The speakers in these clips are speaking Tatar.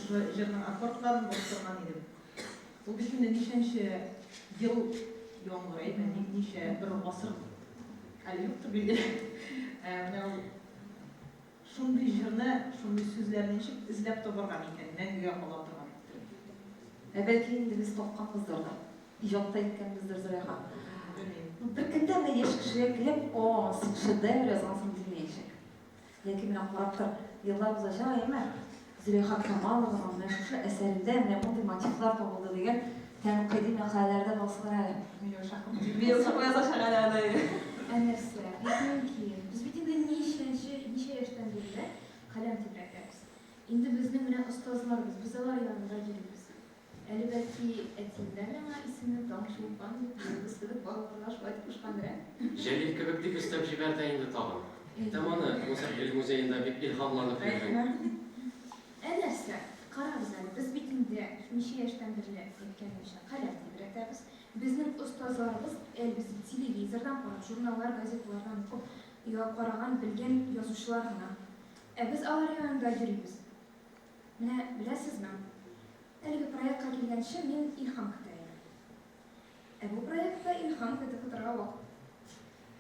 шушы җырның аккордларын бастырган идем. Ул бит инде ничәнче ел яңгырый, менә ничә бер гасыр әле юктыр билгеле. Ә менә ул шундый җырны, шундый сүзләрне ничек эзләп табарга микән, мәңгегә кала торган иттереп? Ә бәлки инде без тапканбыздыр да. Иҗат та иткәнбездер, Зөләйха. Белмим. Беркем дә менә яшь кешегә килеп, О, син шедевр язгансың димәячәк. Ләкин менә карап тор, еллар узачак, әйеме? Зөләйха Камалованың менә шушы әсәрендә менә мондый мотивлар табылды дигән тәнкыйди мәкаләләр дә басылыр әле. Миләүшә апа, Миләүшә апа язачак әле аны. Ә нәрсә? Бик мөмкин. Без бит инде ничәнче, ничә яшьтән бирле каләм тибрәтәбез. Инде безнең менә остазларыбыз, без алар янында йөрибез. Әле бәлки әтием дә миңа исемне Таң Чулпан дип, йолдыз кебек балкырга шулай дип кушкандыр, ә? Җәлил кебек дип өстәп җибәрде инде тагын. Әйтәм аны, Муса Җәлил музеенда бик илһамланып йөрдең. Ә нәрсә, карагыз әле, без бит инде ничә яшьтән бирле, әйткәнемчә, каләм тибрәтәбез. Безнең остазларыбыз әле без телевизордан карап, журналлар, газеталардан укып, караган, белгән язучылар гына. Ә без алар янында йөрибез. Менә беләсезме, әлеге проектка килгәнче мин илһам көтә идем. Ә бу проектта илһам көтеп утырырга вакыт юк.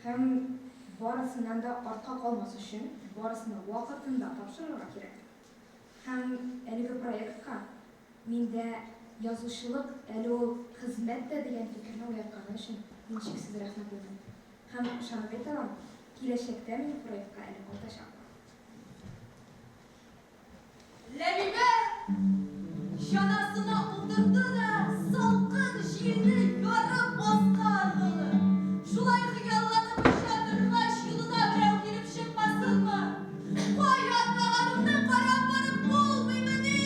Һәм барысыннан да артка калмас өчен, барысын да вакытында тапшырырга кирәк. Һәм әлеге проектка миндә язучылык әле ул хезмәт тә дигән фикерне уятканы өчен мин чиксез рәхмәтлемен. Һәм ышанып әйтә алам, киләчәктә мин бу проектка әле кайтачакмын. Ләбибә чанасына утырды да салкын җилне ярып аска ыргылды. Шулай хыялланып оча торгач, юлына берәү килеп чыкмасынмы? Кая атлаганыңны карап барып булмыймыни?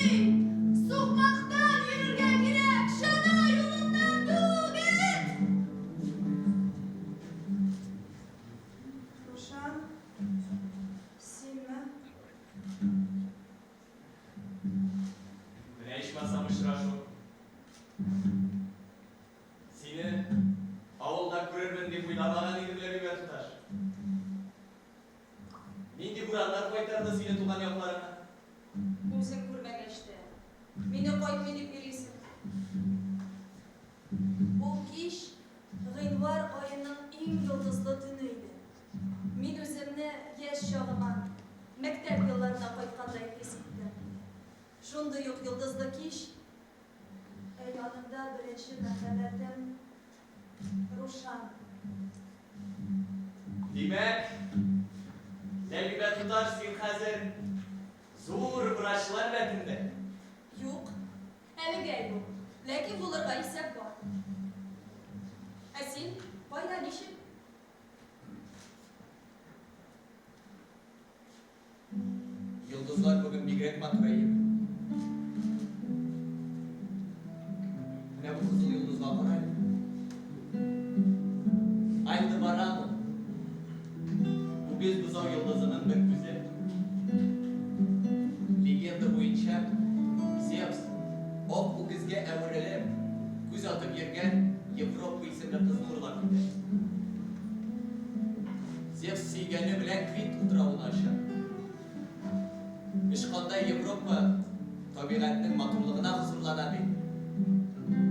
Сукмактан йөрергә кирәк, чана юлыннан түгел! Рушан, синме? Менә ичмасам очрашу. Сине авылда күрермен дип уйламаган идем, Ләбибә туташ. Нинди бураннар кайтарды сине туган якларыңа? Үзең күрмәгәч тә, мине кайтмый дип йөрисең. Ул кич гыйнвар аеның иң йолдызлы төне иде. Мин үземне яшь чагыма, мәктәп елларына кайткандай хис иттем. Шундый ук йолдызлы кич, ә янымда беренче мәхәббәтем Рушан. Димәк, Ләбибә туташ, син хәзер зур врачлар рәтендә? Юк, әлегә юк, ләкин булырга исәп бар. Ә син кайда, ничек? Йолдызлар бүген бигрәк матур, әйеме? Менә бу кызыл йолдызга кара әле. Альдебаран ул. Үгез бозау йолдызының бер күзе. Легенда буенча, Зевс, ак үгезгә әверелеп, күз атып йөргән Европа исемле кызны урлап китә. Зевс сөйгәне белән Крит утравына оча. Очканда Европа табигатьнең матурлыгына хозурлана ди.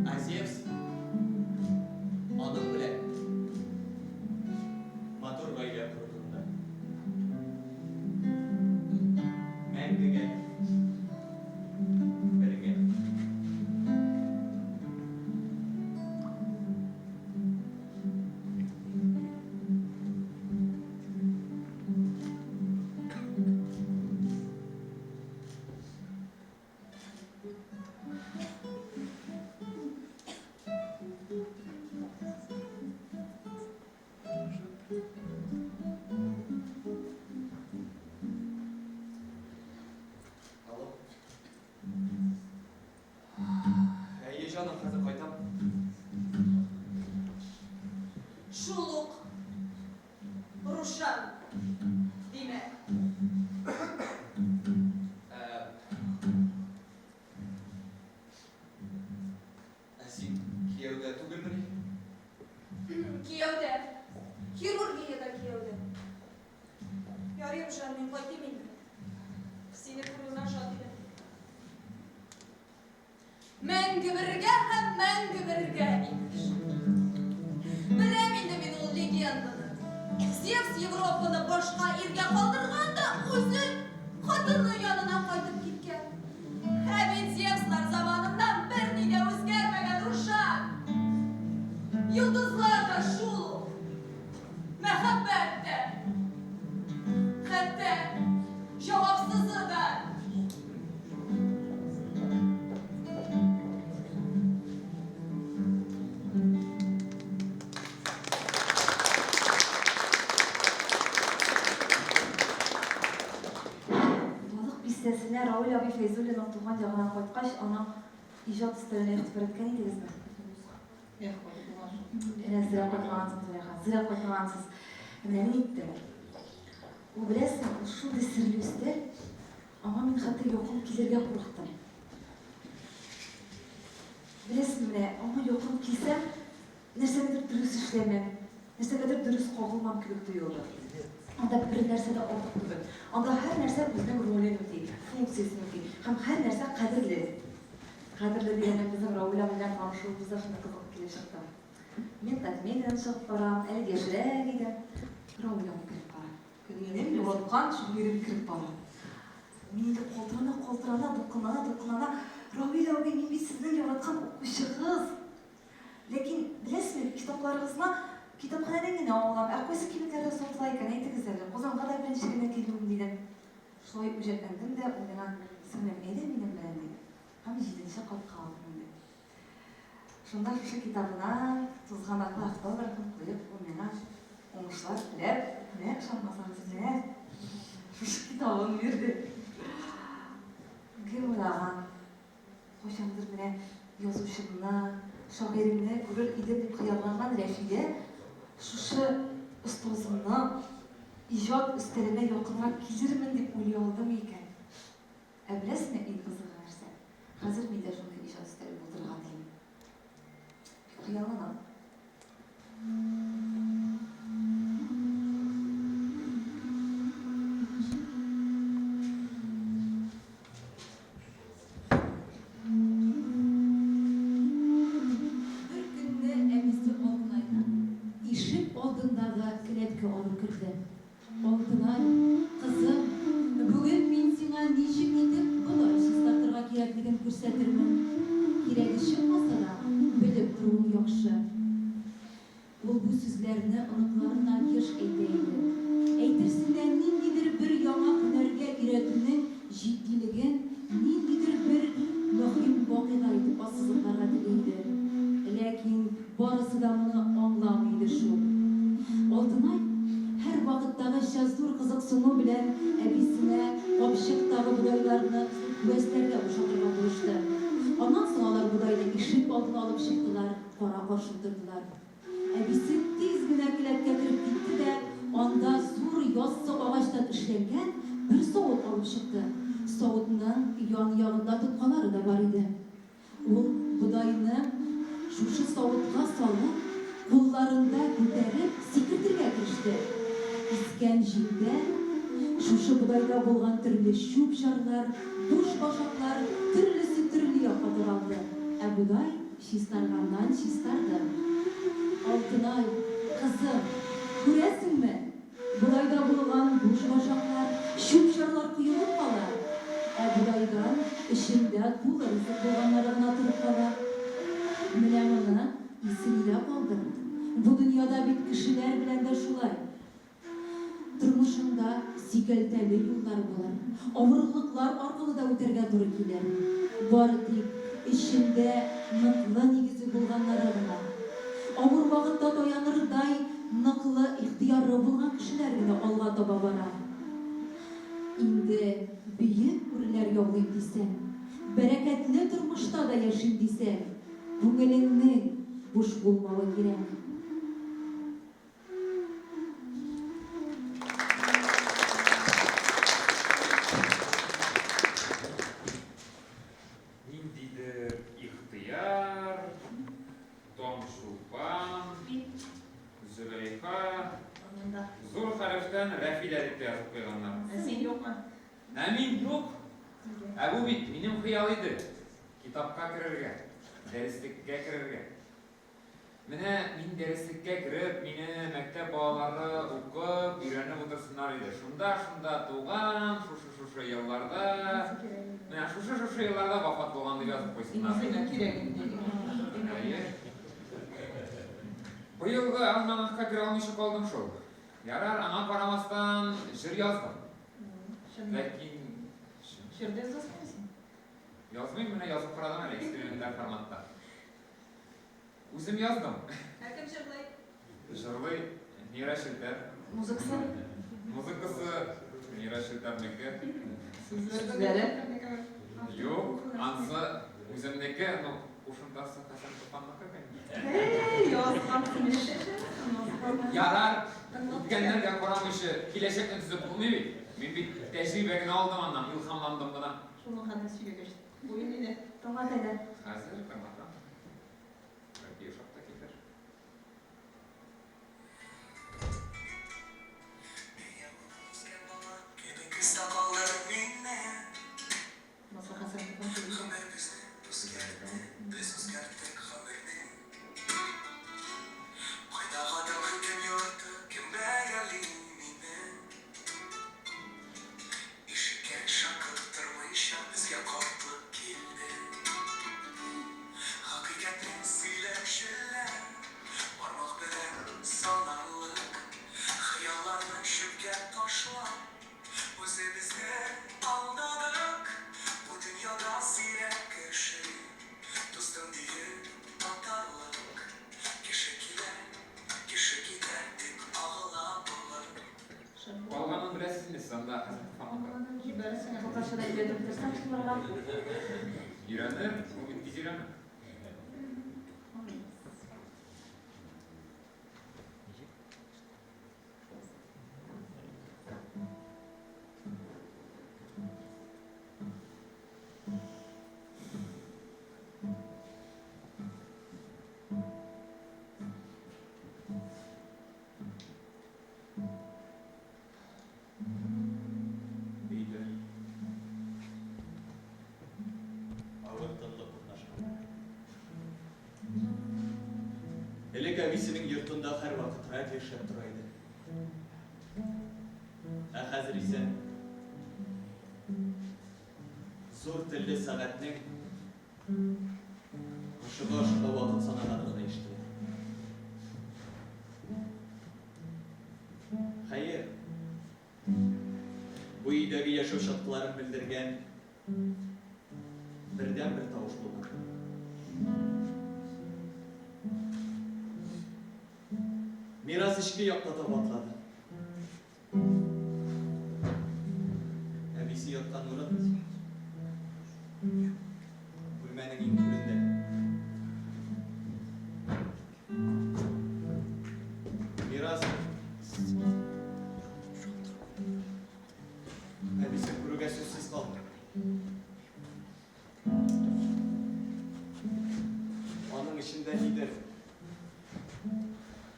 Ә Зевс аның белән матур гаилә кору турында мәңгегә бергә. Алло. Әйе, җаным, хәзер кайтам. Шул ук Рушан, димәк. Ә, ә син кияүдә түгелмени? Кияүдә. Хирургиядә кияүдә. Ярый, Рушан, мин кайтыйм инде. Сине күрүемә шат идем. Йолдызлар да шул ук. Мәхәббәт тә. Хәтта җавапсызы да. Балык Бистәсенә Равил абый Фәйзуллинның туган ягына кайткач, аның иҗат өстәленә игътибар иткән идегезме? Эх, кайтып булган шул. Менә зря кайтмагансың, Зөләйха, зря кайтмагансыз. Менә мин иттем. Ул беләсең, ул шундый серле өстәл, аңа мин хәтта якын килергә курыктым. Беләсең, менә аңа якын килсәм, нәрсәнедер дөрес эшләмәм, нәрсәгәдер дөрес кагылмам кебек тоелды. Анда бер нәрсә дә артык түгел. Анда һәр нәрсә үзенең ролен үти, функциясен үти һәм һәр нәрсә кадерле. Кадерле дигәннән безнең Равил абый белән танышуыбыз да шундый кызык килеп чыкты. Мин Татмедиадан чыгып барам, әле яшьрәк идем. Равил абый кереп бара. Минем югалткан шагыйрем кереп бара. Мин инде калтырана-калтырана, дулкынлана-дулкынлана, Равил абый, мин бит сезнең яраткан укучыгыз. Ләкин, беләсезме, китапларыгызны китапханәдән генә алам. Ә кайсы кибетләрдә сатыла икән, әйтегез әле. Казанга да беренче генә килүем, дидем. Шулай үҗәтләндем дә, ул миңа, Сеңлем, әйдә минем белән, диде. Һәм җиденче катка алып менде. Шунда шушы китабына тузганаклы автографын куеп, ул миңа уңышлар теләп, менә ышанмасагыз, менә шушы китабын бирде. Кем уйлаган, кайчандыр менә язучымны, шагыйремне күрер идем дип хыялланган Рәфидә шушы остазымның иҗат өстәленә якынрак килермен дип уйлый алдымы икән? Ә беләсезме, иң кызыгы нәрсә? Хәзер мин дә шундый иҗат өстәле булдырырга телим. Бик хыялланам. Бер көнне әнисе Алтынайны ишек алдындагы келәткә алып керде. Алтынай, кызым, бүген мин сиңа ничек итеп бодай чистартырга кирәклеген күрсәтермен. Кирәге чыкмаса да, белеп торуың яхшы. Ул бу сүзләрне оныкларына еш әйтә иде. Әйтерсең лә ниндидер бер яңа һөнәргә өйрәтүнең җитдилеген ниндидер бер мөһим вакыйга итеп ассызыкларга тели иде. Ләкин барысы да моны аңламый иде шул. Алтынай, һәрвакыттагыча зур кызыксыну белән әбисенә капчыктагы бодайларны күәсләргә бушатырга булышты. Аннан соң алар бодайны ишек алдына алып чыктылар, кара-каршы утырдылар. Әбисе тиз генә келәткә кереп китте дә, анда зур яссы агачтан эшләнгән бер савыт алып чыкты. Савытның ян-ягында тоткалары да бар иде. Ул бодайны шушы савытка салып, кулларында күтәреп сикертергә кереште. Искән җилдә шушы бодайда булган төрле чүп-чарлар, буш башаклар төрлесе төрле якка таралды. Ә бодай Чистарганнан чистарды. Алтынай, кызым, күрәсеңме, бодайда булган буш башаклар, чүп-чарлар коелып кала, ә бодайдан эчендә тулы ризык булганнары гына торып кала. Менә моны исеңдә калдыр. Бу дөньяда бит кешеләр белән дә шулай. Тормышыңда сикәлтәле юллар булыр, авырлыклар аркылы да үтәргә туры килер. Бары тик эчендә ныклы нигезе булганнары гына, авыр вакытта таянырдай ныклы ихтыяры булган кешеләр генә алга таба бара. Инде бөек үрләр яулыйм дисәң, бәрәкәтле тормышта да яшим дисәң, күңелеңнең буш булмавы кирәк. Ниндидер Ихтыяр, Таңчулпан, Зөләйха, зур хәрефтән Рәфилә дип тә язып куйганнар. Ә син юкмы? Ә мин юк. Ә бу бит минем хыял иде. Китапка керергә, дәреслеккә керергә. Менә мин дәреслеккә кереп, мине мәктәп балалары укып, өйрәнеп утырсыннар иде. Шунда-шунда туган, шушы-шушы елларда, менә шушы-шушы елларда вафат булган дип язып куйсыннар. Сиңа кирәк инде. Әйе. Быелгы альманахка керә алмыйча калдым шул. Ярар, аңа карамастан, җыр яздым. Чынлап. Ләкин чын. Җыр да язасыңмы син? Язмыйм, менә язып карадым әле эксперименталь форматта. Үзем яздым. Ә кем җырлый? Җырлый Мира Челтәр. Музыкасы? Музыкасы Мира Челтәрнеке. Сүзләре? Юк, ансы үземнеке, ну, кушымтасы Хәсән Туфанныкы, конечно. Әй, язгансың, язган. Ярар, үткәннәргә карамыйча киләчәкне төзеп булмый бит. Мин бит тәҗрибә генә алдым аннан, илһамландым гына. Шуның хәтле сөйләгәч, куен иде. Тыңлат әле. Хәзер тыңлатам. Бәлки ошап та китәр. Маса Хәсән Туфан сөйли. Шәп булган. Калганын беләсезме сез анда Хәсән Туфанныкы? Җибәрәсең әле. Татарча да өйрәтеп бетерсәң шуларга. Өйрәнер, ул бит тиз өйрәнә. Өйдә авыр тынлык урнашкан. Элек әбисенең йортында һәрвакыт радио эшләп тора иде. Ә хәзер исә зур телле сәгатьнең ашыга-ашыга вакыт санаганы гына ишетелә. Хәер, бу өйдәге яшәү чаткыларын белдергән бердәнбер тавыш булган. Мирас эчке якка таба атлады. Әбисе яткан урын бүлмәнең иң түрендә. Мирас әбисен күрүгә сүзсез калды. Аның эчендә нидер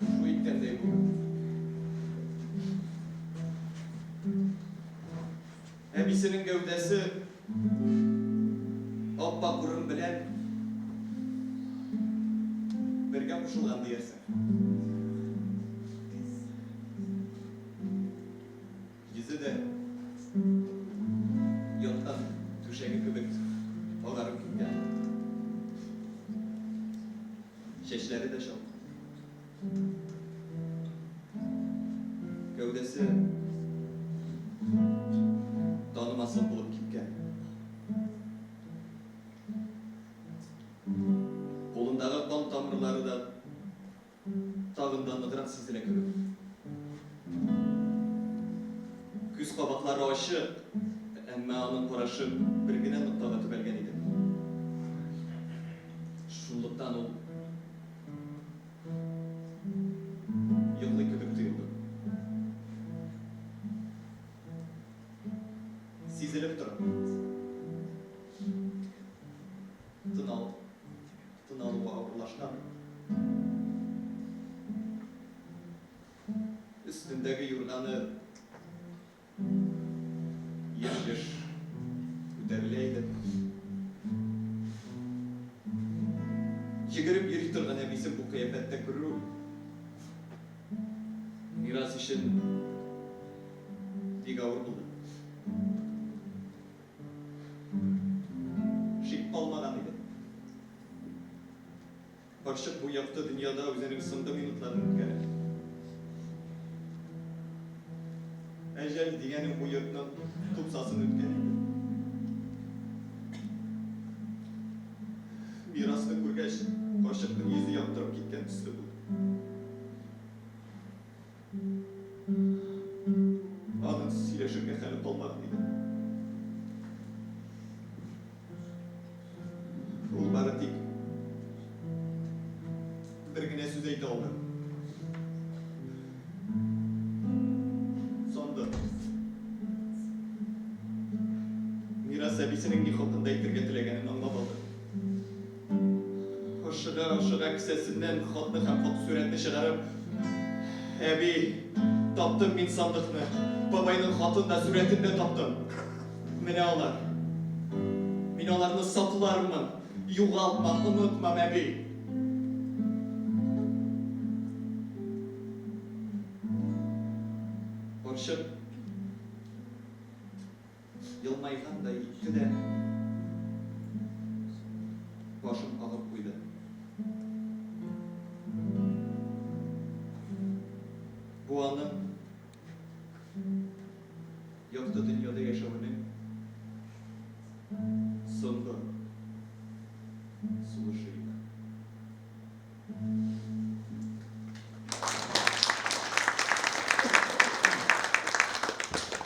шу иткәндәй булды. Әбисенең гәүдәсе ап-ак урын белән бергә кушылган диярсең. Йөзе дә яткан түшәге кебек агарып киткән. Чәчләре дә чал. Гәүдәсе танымаслык булып киткән. Кулындагы кан тамырлары да тагын да ныграк сизелә кебек. Күз кабаклары ачык, әмма аның карашы бер генә ноктага төбәлгән иде. Шунлыктан ул йоклый кебек тоелды. Сизелеп тора. Тын ал, тын алуы авырлашкан. Өстендәге юрганы еш-еш күтәрелә иде. Йөгереп йөри торган әбисен бу кыяфәттә күрү Мирас өчен бик авыр булды. Шик калмаган иде. Карчык бу якты дөньяда үзенең соңгы минутларын үткәрә. Әҗәл дигәнең бу йортның тупсасын үткән инде. Мирасны күргәч, карчыкның йөзе яктырып киткән төсле булды. Аның сөйләшергә хәле калмаган иде. Ул бары тик бер генә сүз әйтә алды. Сандык. Мирас әбисенең ни хакында әйтергә теләгәнен аңлап алды. Ашыга-ашыга кесәсеннән хатны һәм фотосурәтне чыгарып, Әби, таптым мин сандыкны. Бабайның хатын да, сурәтен дә таптым. Менә алар. Мин аларны саклармын. Югалтмам, онытмам, әби. Карчык Елмайгандай итте дә, башын кагып куйды. Бу аның якты дөньяда яшәвенең соңгы сулышы иде.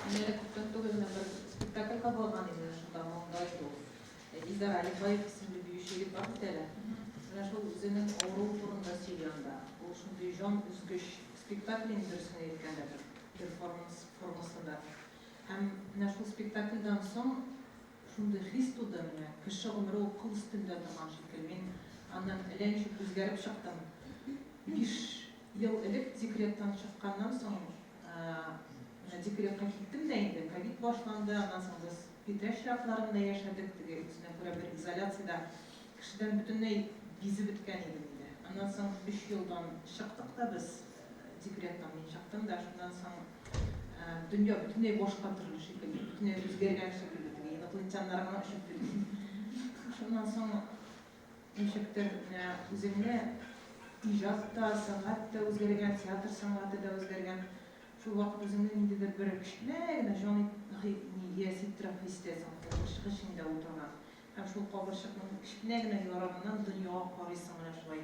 Мин әле күптән түгел генә бер спектакльгә барган идем, шунда моңда иде ул. Илдар Алибаев исемле биюче егет бар бит әле. Менә шул үзенең авыруы турында сөйли анда. Ул шундый җан өзгеч спектакль инде дөресен әйткәндә, бер перформанс формасында. Һәм менә шул спектакльдән соң Шундый хис туды менә, кеше гомере ул кыл өстендә торган шикелле. Мин аннан әллә ничек үзгәреп чыктым. Биш ел элек декреттан чыкканнан соң, менә декретка киттем дә инде, ковид башланды, аннан соң без Питрәч якларында яшәдек, теге үзенә күрә бер изоляциядә кешедән бөтенләй бизеп беткән идем инде. Аннан соң өч елдан чыктык та без декреттан, мин чыктым да, шуннан соң Дөнья бөтенләй башка төрле шикелле, бөтенләй үзгәргән шикелле, теге инопланетяннар гына очып йөри. Шуннан соң ничектер менә үзеңне иҗат та, сәнгать тә үзгәргән, театр сәнгате дә үзгәргән. Шул вакыт үзеңне ниндидер бер кечкенә генә җан иясе иттереп хис итәсең, кабырчык эчендә утырган. Һәм шул кабырчыкның кечкенә генә ярыгыннан дөньяга карыйсың менә шулай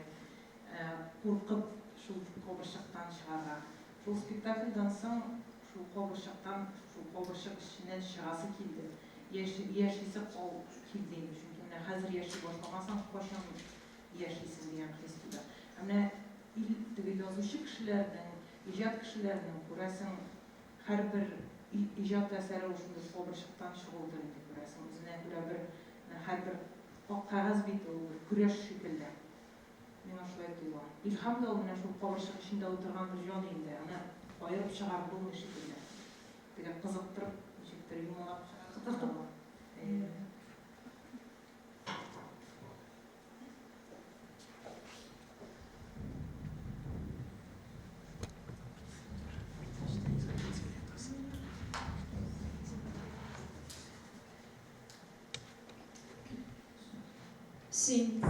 куркып шул кабырчыктан чыгарга. Шул спектакльдән соң шул кабырчыктан, шул кабырчык эченнән чыгасы килде. Яши, яшисе кал килде инде, чөнки менә хәзер яши башламасаң, кайчан яшисең дигән хис туды. Ә менә ил, теге язучы кешеләрнең, иҗат кешеләренең, күрәсең, һәрбер иҗат әсәре ул шундый кабырчыктан чыгудыр инде, күрәсең. Үзенә күрә бер, менә һәрбер ак кәгазь бите ул бер көрәш шикелле. Миңа шулай тоела. Илһам да ул менә шул кабырчык эчендә утырган бер җан инде. Аны аерып чыгарып булмый шикелле. Теге кызыктырып, ничектер юмалап чыгарып була. Әйе. Син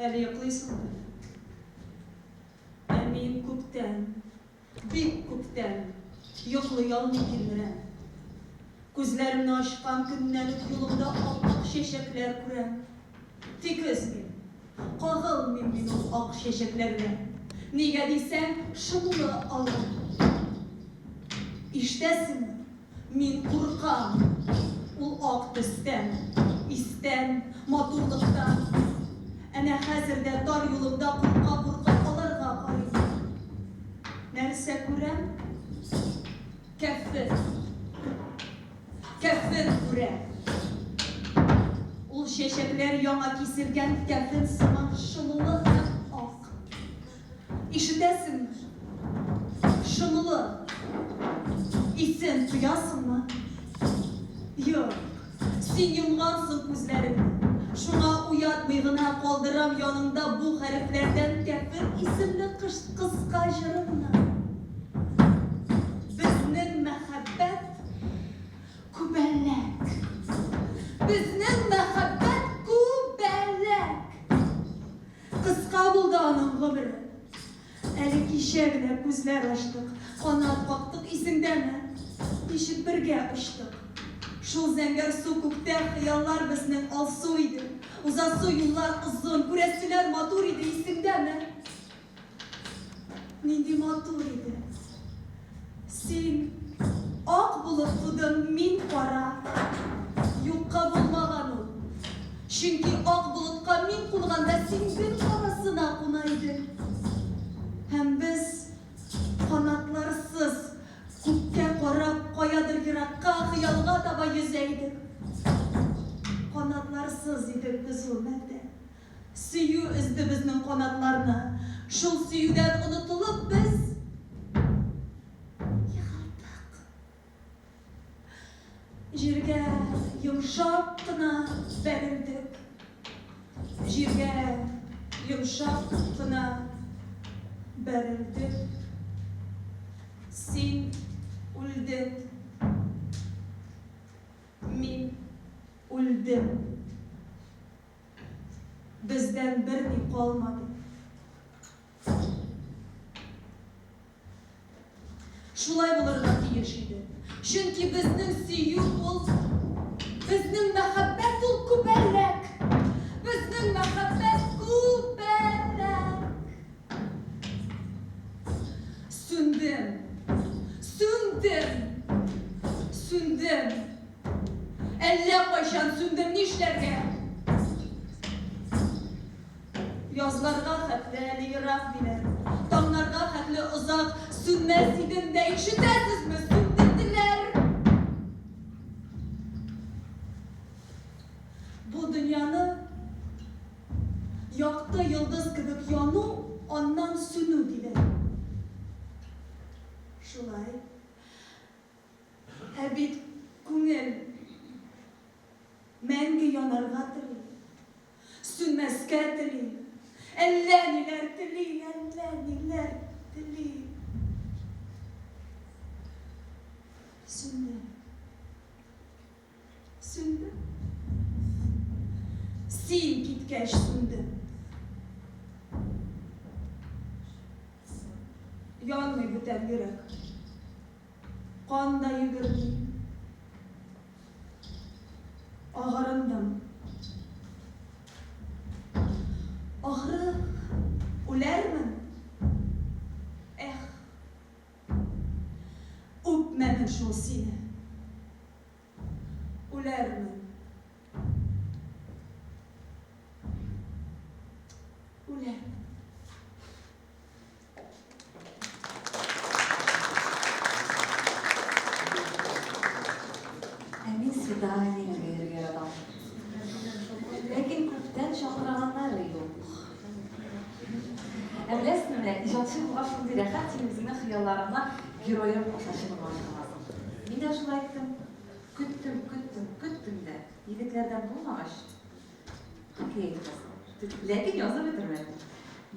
әле йоклыйсыңдыр? Ә мин күптән, бик күптән йоклый алмый тилмерәм. Күзләремне ачкан көннән үк юлымда ап-ак чәчәкләр күрәм. Тик өзмим, кагылмыйм мин ул ак чәчәкләргә. Нигә дисәң, шомлы алар. Ишетәсеңме? Мин куркам ул ак төстән, истән, матурлыктан. Әнә хәзер дә тар юлымда курка-курка аларга карыйм. Нәрсә күрәм? Кәфен. Кәфен күрәм. Ул чәчәкләр яңа киселгән кәфен сыман шомлы һәм ак. Ишетәсеңме? Шомлы. Исен тоясыңмы? Юк, син йомгансың күзләреңне. Шуңа уятмый гына калдырам яныңда бу хәрефләрдән Кәфен исемле кыска җырымны. Безнең мәхәббәт күбәләк. Безнең мәхәббәт күбәләк. Әле кичә генә күзләр ачтык, канат кактык, исеңдәме? Ничек бергә очтык. Шул зәңгәрсу күктә хыяллар безнең алсу иде. Узасы юллар озын, күрәселәр матур иде, исеңдәме? Нинди матур иде. Син ак булып тудың, мин кара. Юкка булмаган ул. Чөнки ак болытка мин кунганда, син гел карасына куна идең. Һәм без канатларсыз күккә карап, каядыр еракка, хыялга таба йөзә идек. Канатларсыз идек без ул мәлдә. Сөю өзде безнең канатларны. Шул сөюдән онытылып без егылдык. Җиргә йомшак кына бәрелдек. Җиргә йомшак кына бәрелдек. Син үлдең. Мин үлдем. Бездән берни калмады. Шулай булырга тиеш иде. Чөнки безнең сөю ул, безнең мәхәббәт ул күбәләк. Безнең мәхәббәт күбәләк. Сүндем. Сүндем. Сүндем. Әллә кайчан сүндем, нишләргә? Язларга хәтле әле ерак, диләр. Таңнарга хәтле озак, сүнмәс идем дә, ишетәсезме, сүндерделәр. Бу дөньяны якты йолдыз кебек яну, аннан сүнү, диләр. Шулай. Ә бит күңел мәңге янарга тели, сүнмәскә тели, әллә ниләр тели, әллә ниләр тели. Сүнде. Сүнде. Син киткәч сүнде. Янмый бүтән йөрәк. Кан да йөгерми. Агарындым. Ахры, үләрмен. Эх, үпмәмен шул сине. Үләрмен. Үләрмен. Ә мин свиданиеләргә йөрергә яратам. Ләкин күптән чакырганнары юк. Ә беләсезме, менә иҗатчы булгач шундый рәхәт, син үзеңнең хыялларыңны героең аша чынлап аласың. Мин дә шулай иттем. Көттем, көттем, көттем дә. Егетләрдән булмагач, хикәя итеп яздым. Ләкин язып бетермәдем.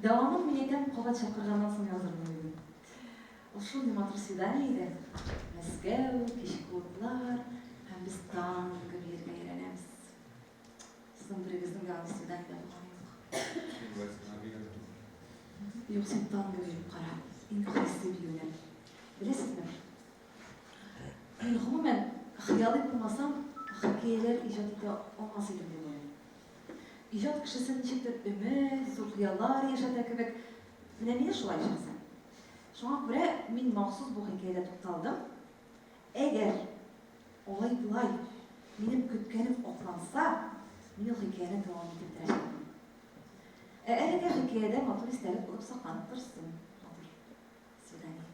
Дәвамын, мин әйтәм, кабат чакырганнан соң язырмын дидем. Ул шундый матур свидание иде. Мәскәү, кичке утлар, һәм без танго биергә өйрәнәбез. Сезнең берегезнең дә андый свиданиедә булганы юк. Юк, син танго биеп кара. Иң хисле биюне. Беләсезме? Мин гомумән хыялый булмасам, хикәяләр иҗат итә алмас идем дип уйлыйм. Иҗат кешесе ничектер өмет, зур хыяллар яшәтә кебек. Менә мине шулай шәхсән. Шуңа күрә мин махсус бу хикәядә тукталдым. Әгәр алай-болай минем көткәнем акланса, мин ул хикәяне дәвам итеп бетерәчәкмен. Ә әлегә хикәядә матур истәлек булып сакланып торсын. Матур свидание.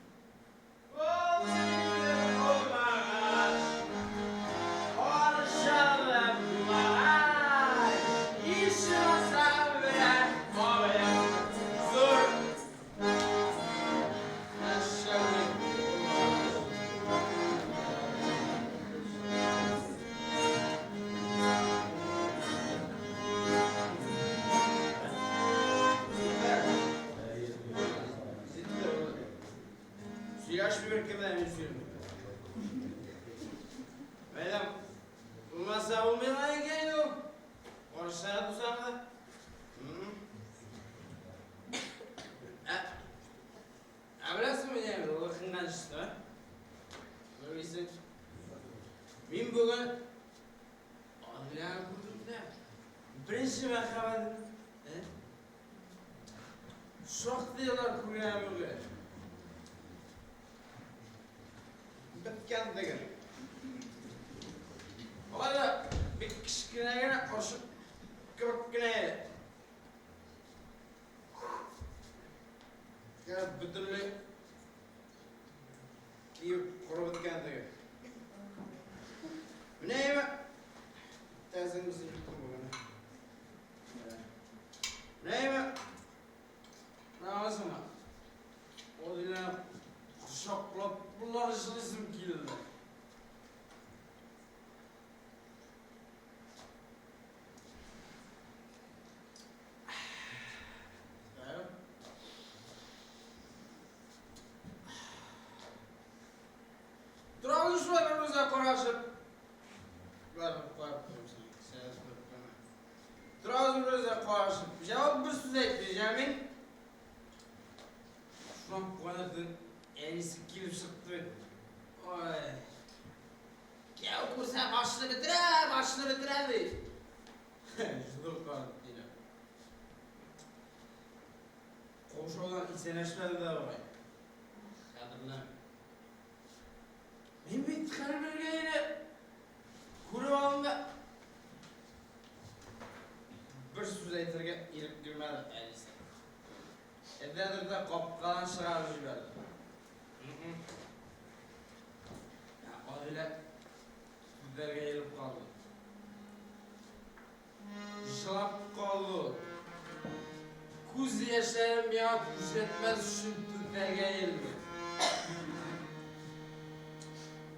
Сөйләшми беркем белән мин сөйлим. Мәдәм, булмаса булмый ла икән ул. Орышсаң тусаң да. Ә, төште, Белмисең. Мин бүген Адиләне күрдем дә. Беренче мәхәббәтем. Э? Шактый еллар күргәнем юк иде. Беткән диген. Алай да бик кечкенә генә орчык кебек кенә иде. Кәп бөтенләй киеп корып беткән теге. Менә әйме тәзеңбез юк бүген. Менә әйме менә аласыңмы? Ул дилә кочаклап болар җылыйсым килде. Торабыз шулай бер-беребезгә карашып. Барып карап торам сиңа. Сәгать күреп кенә. Торабыз бер-беребезгә карашып. Җавап бер сүз әйтми, Җәмил. Шуннан куанып әнисе килеп чыкты бит. Ой. Кияү күрсә башны бетерә, башны бетерә ди. Зур карт диләр. Каушаудан исәнләшмәде дә бугай. Хәтерләмим. Мин бит хәл белгәйне күреп алдым да бер сүз әйтергә ирек бирмәде әнисе. Эдәдер дә капкадан чыгарып җибәрде. Ә Адилә сүзләргә елып калды. Җылап калды ул. Күз яшьләрен миңа күрсәтмәс өчен түтәлгә иелде.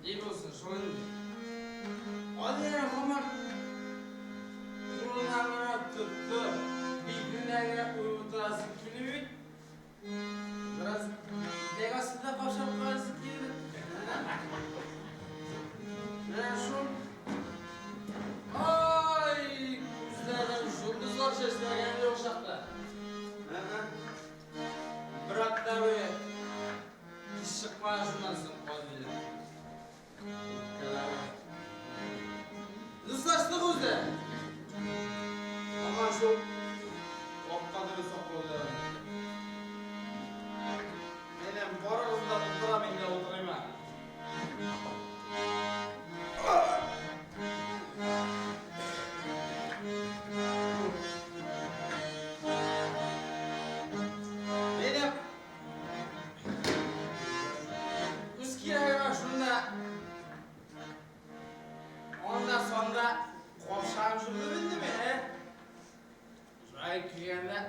Ни булсын, шул инде. Адилә һаман кулыннан гына тотты, битеннән генә үбеп утырасы килми бит. Бераз итәк астында каушап карасы килде. Менә шул. Ай, күзләрдән йолдызлар чәчрәгән юк чакта. Бер атна буе кич чыкмады шуннан соң Адилә. Үпкәләве. Дуслаштык үзе. Һаман шул капка төбе саклау дәвам итте. Әйдә, барыгызны да тутыра, мин дә утырыйм, ә. Әйдә. Үз кирәгемә шунда анда-санда капшанып жүрдем инде мин, ә? Җай килгәндә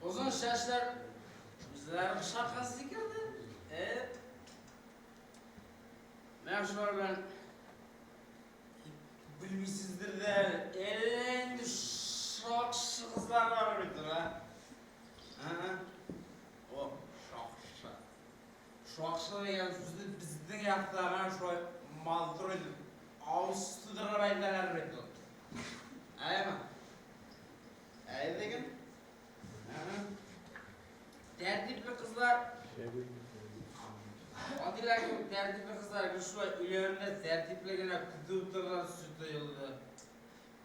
озын чәчләр үзләре кочакка сикерде. Ә? Менә шулар белән белмисездер дә әле. Әллә инде шакшы кызлар бар бит, а? О, шакшы. Шакшы дигән сүзне безнең якта гына шулай матур итеп, авыз тутырып әйтәләр бит ул. Әйеме? Әйе диген. Тәртипле кызлар. Адилә кебек тәртипле кызлар гел шулай өйләрендә тәртипле генә көтеп утырган төсле тоелды.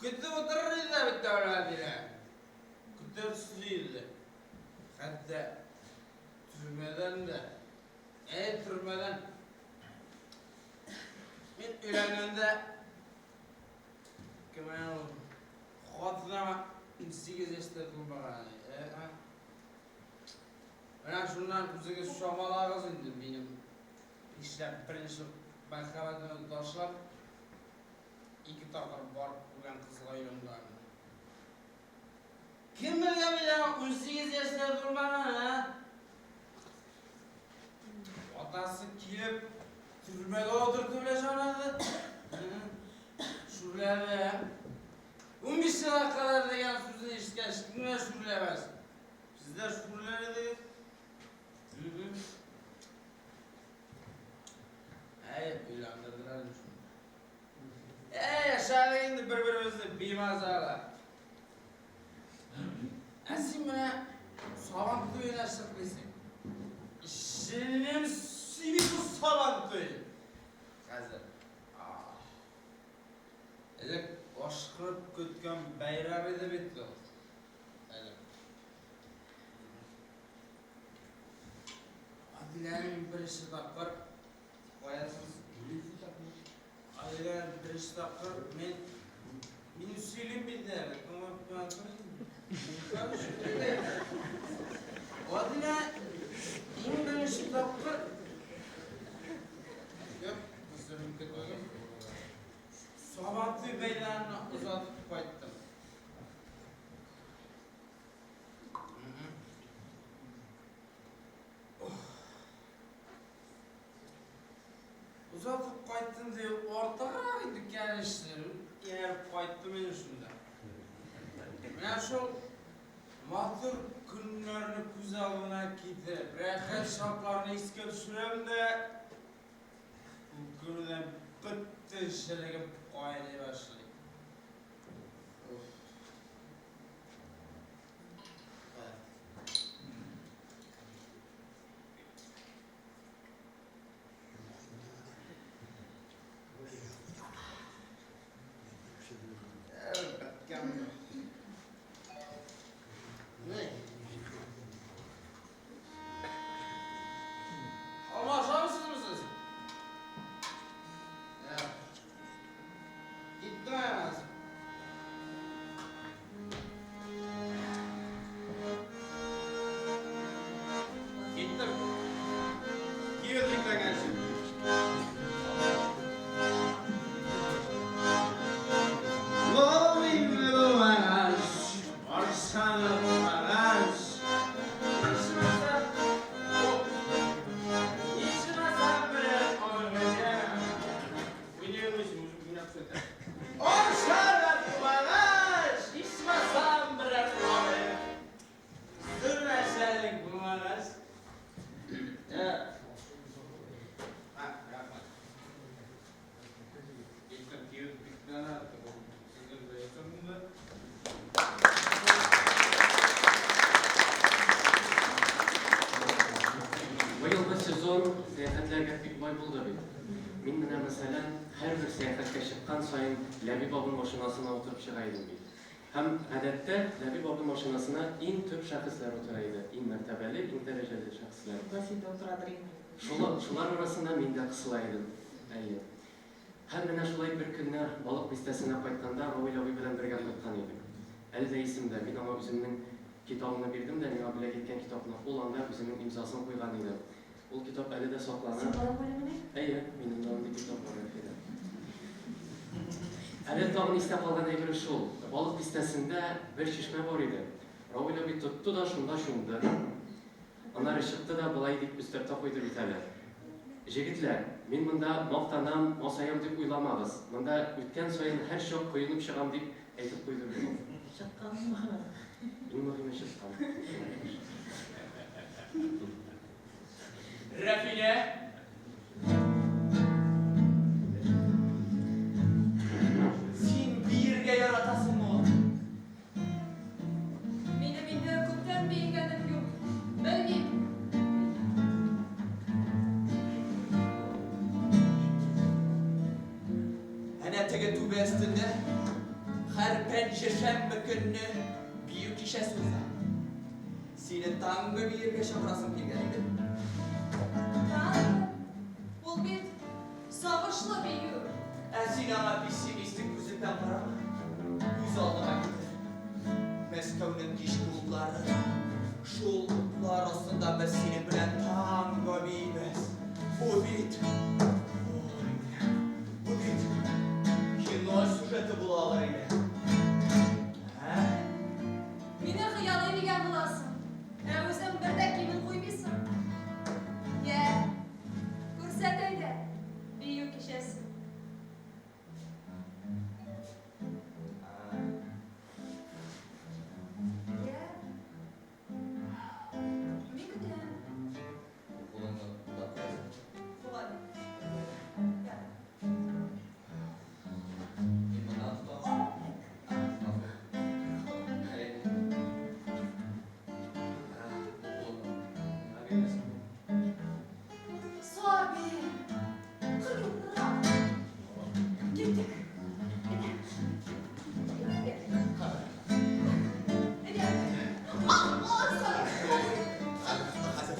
Көтеп утырыр иде дә бит тәүле Адилә. Көтер төсле иде. Хәтта төрмәдән дә. Әй, төрмәдән. Мин өйләнгәндә кем ул? Хатыныма 18 яшьтә тулмаган иде. Ә? Менә шуннан үзегез чамалагыз инде минем нишләп беренче мәхәббәтемне ташлап, ике тапкыр барып күргән кызга өйләнгәнемне. Кем белгән бит аңа 18 яшьтә тулмаган, ә? Атасы килеп, төрмәгә утыртып белә чамалады. Шүрләде, ә? 15 елга кадәр дигән сүзне ишеткәч, кем генә шүрләмәс? Сез дә шүрләр идегез. Әй, өйләндерделәр инде шунда. Әй, яшәдек инде бер-беребезне бимазала. Ә син менә Сабан туена чык дисең. Җенем сөйми бу Әдиләне мин беренче тапкыр каясыз? Әдиләне беренче тапкыр мин мин сөйлим бит әле, тыңлап кына тор инде. Әдилә иң беренче тапкыр Юк, кызым түгел. Сабантуй бәйрәменә озатып кайттым. Озатып кайттым дип артыграк инде, конечно, ияреп кайттым инде шунда. Менә шул матур көннәрне күз алдына китереп, рәхәт шартларны искә төшерәм дә, үкенүдән бөтен җелегем кайный башлый. Алмашамсызмы сез? Киттем. Киттем. Кибет бикләгәнче. Быелгы сезон сәяхәтләргә бик бай булды бит. Мин менә, мәсәлән, һәрбер сәяхәткә чыккан саен Ләбиб абый машинасына утырып чыга идем бит. Һәм, гадәттә, Ләбиб абый машинасына иң төп шәхесләр утыра иде, иң мәртәбәле, иң дәрәҗәле шәхесләр. Васил дә утырадыр инде. Шулар арасында мин дә кысыла идем. Әйе. Һәм менә шулай бер көнне Балык Бистәсенә кайтканда Равил абый белән бергә кайткан идек. Әле дә исемдә, мин аңа үземнең китабымны бирдем дә, миңа бүләк иткән китапны, ул анда үзенең имзасын куйган иде. Ул китап әле дә саклана. Син карап әле? Әйе, минем дә андый китап бар, Рәфидә. Әле тагын истә калган әйбер шул, Балык Бистәсендә бер чишмә бар иде. Равил абый тотты да шунда чумды. Аннары чыкты да болай дип өстәп тә куйды бит әле. Җегетләр, мин монда мактанам, масаям дип уйламагыз. Монда үткән саен һәрчак коенып чыгам дип әйтеп куйды бит ул. Чыкканмы? Иң мөһиме чыккан. Рәфилә! Син биергә яратасыңмы ул? Минем инде күптән биегәнем юк. Белмим. Әнә теге түбә өстендә һәр пәнҗешәмбе көнне бию кичәсе уза. Сине танго биергә чакырасым килгән иде. Танго? Ул бит сагышлы бию. Ә син аңа пессимистик күзлектән карама. Күз алдыңа китер. Мәскәүнең кичке утлары. Шул утлар астында без синең белән танго биибез. Бу бит... Ой, бу бит кино сюжеты була алыр иде. Ә? Мине хыялый дигән буласың. Ә үзең бер дә кимен куймыйсың. Йә, күрсәт әйдә, бию кичәсен. Йә, мин көтәм. Кулыңны кулда куясың. Болай. Йә. Мин моннан тотам. Әй. Бу кулыңны миңа бирәсең. Сабир, кыюрак. Киттек. Әйдә. Әйдә. А, а, Сабир. Хәзер.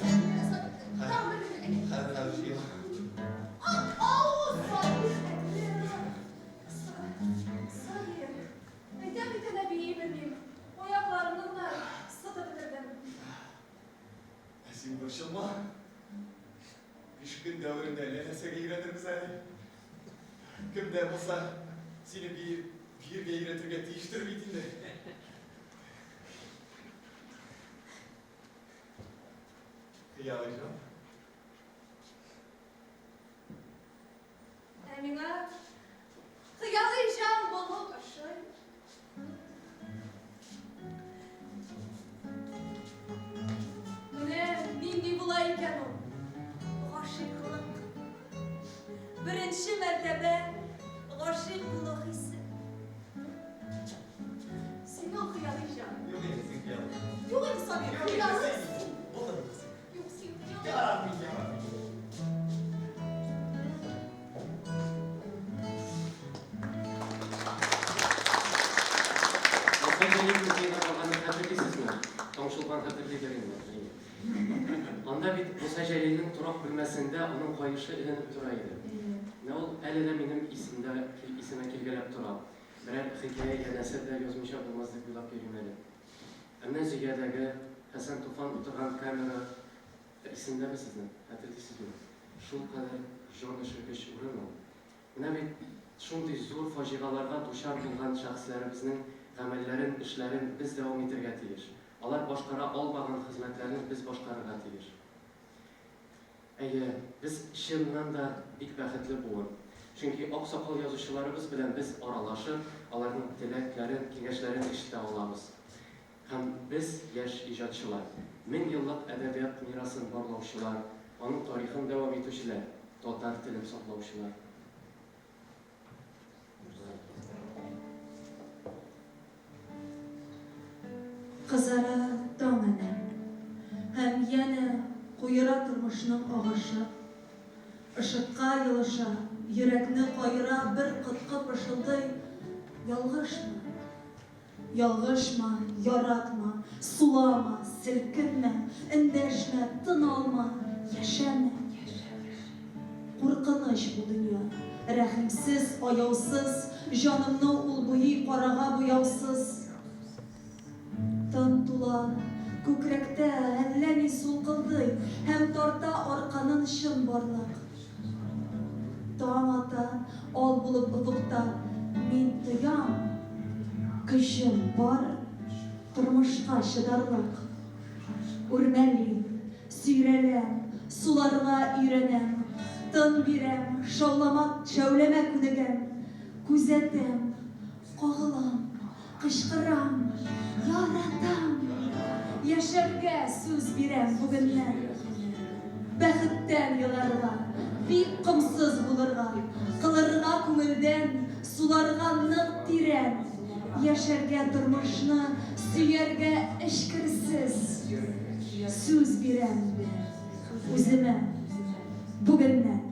Сабир, тагын бер минут. Борчылма. Биш көн дәверендә әллә нәрсәгә өйрәнербез әле. Кем дә булса сине биергә өйрәтергә тиештер бит инде. Хыялый җан. Ә миңа хыялый җан булу ошый. Менә нинди була икән ул гашыйклык. Беренче мәртәбә гашыйк булу хисе. Син ул хыялый җан. Юк инде син хыялый. Юк инде, Сабир, хыялый син. Булдың инде син. Юк, син хыялый. Ярар мин, ярар мин. Муса Җәлил музеена барганны хәтерлисезме? Таңчулпан хәтерлидер инде. Әйе. Анда бит Муса Җәлилнең торак бүлмәсендә аның каешы эленеп тора иде. Менә ул әле дә минем исемдә, исемә килгәләп тора. Берәр хикәя я нәсер дә язмыйча булмас дип уйлап йөрим әле. Ә менә Зөядәге Хәсән Туфан утырган камера исендәме сезнең? Хәтерлисезме? Шулкадәр җан өшеткеч урын ул. Менә бит шундый зур фаҗигаларга дучар булган шәхесләребезнең гамәлләрен, эшләрен без дәвам итәргә тиеш. Алар башкара алмаган хезмәтләрне без башкарырга тиеш. Әйе, без чыннан да бик бәхетле буын. Чөнки аксакал язучыларыбыз белән без аралашып, аларның теләкләрен, киңәшләрен ишетә алабыз. Һәм без, яшь иҗатчылар, мең еллык әдәбият мирасын барлаучылар, аның тарихын дәвам итүчеләр, татар телен саклаучылар. Кызара таң әнә. Һәм янә куера тормышның агышы. Ышыкка елыша, йөрәкне каера бер коткы пышылдый, Ялгышма! Ялгышма, яратма, сулама, селкенмә, эндәшмә, тын алма, яшәмә. Куркыныч бу дөнья, рәхимсез, аяусыз, җанымны ул буйый карага буяусыз. Тын тула, күкрәктә әллә ни сулкылдый һәм тарта арканын чынбарлык. Таң ата, ал булып офыкта, мин тоям, көчем бар, тормышка чыдарлык. Үрмәлим, сөйрәләм, суларга өйрәнәм, тын бирәм, шаулама, шәүләмә күнегәм, күзәтәм, кагылам, Кычкырам, яратам, яшәргә сүз бирәм бүгеннән. Бәхеттән еларга, бик комсыз булырга, кылырга күңелдән, суларга нык тирән, яшәргә тормышны, сөяргә эчкерсез. Сүз бирәм үземә бүгеннән.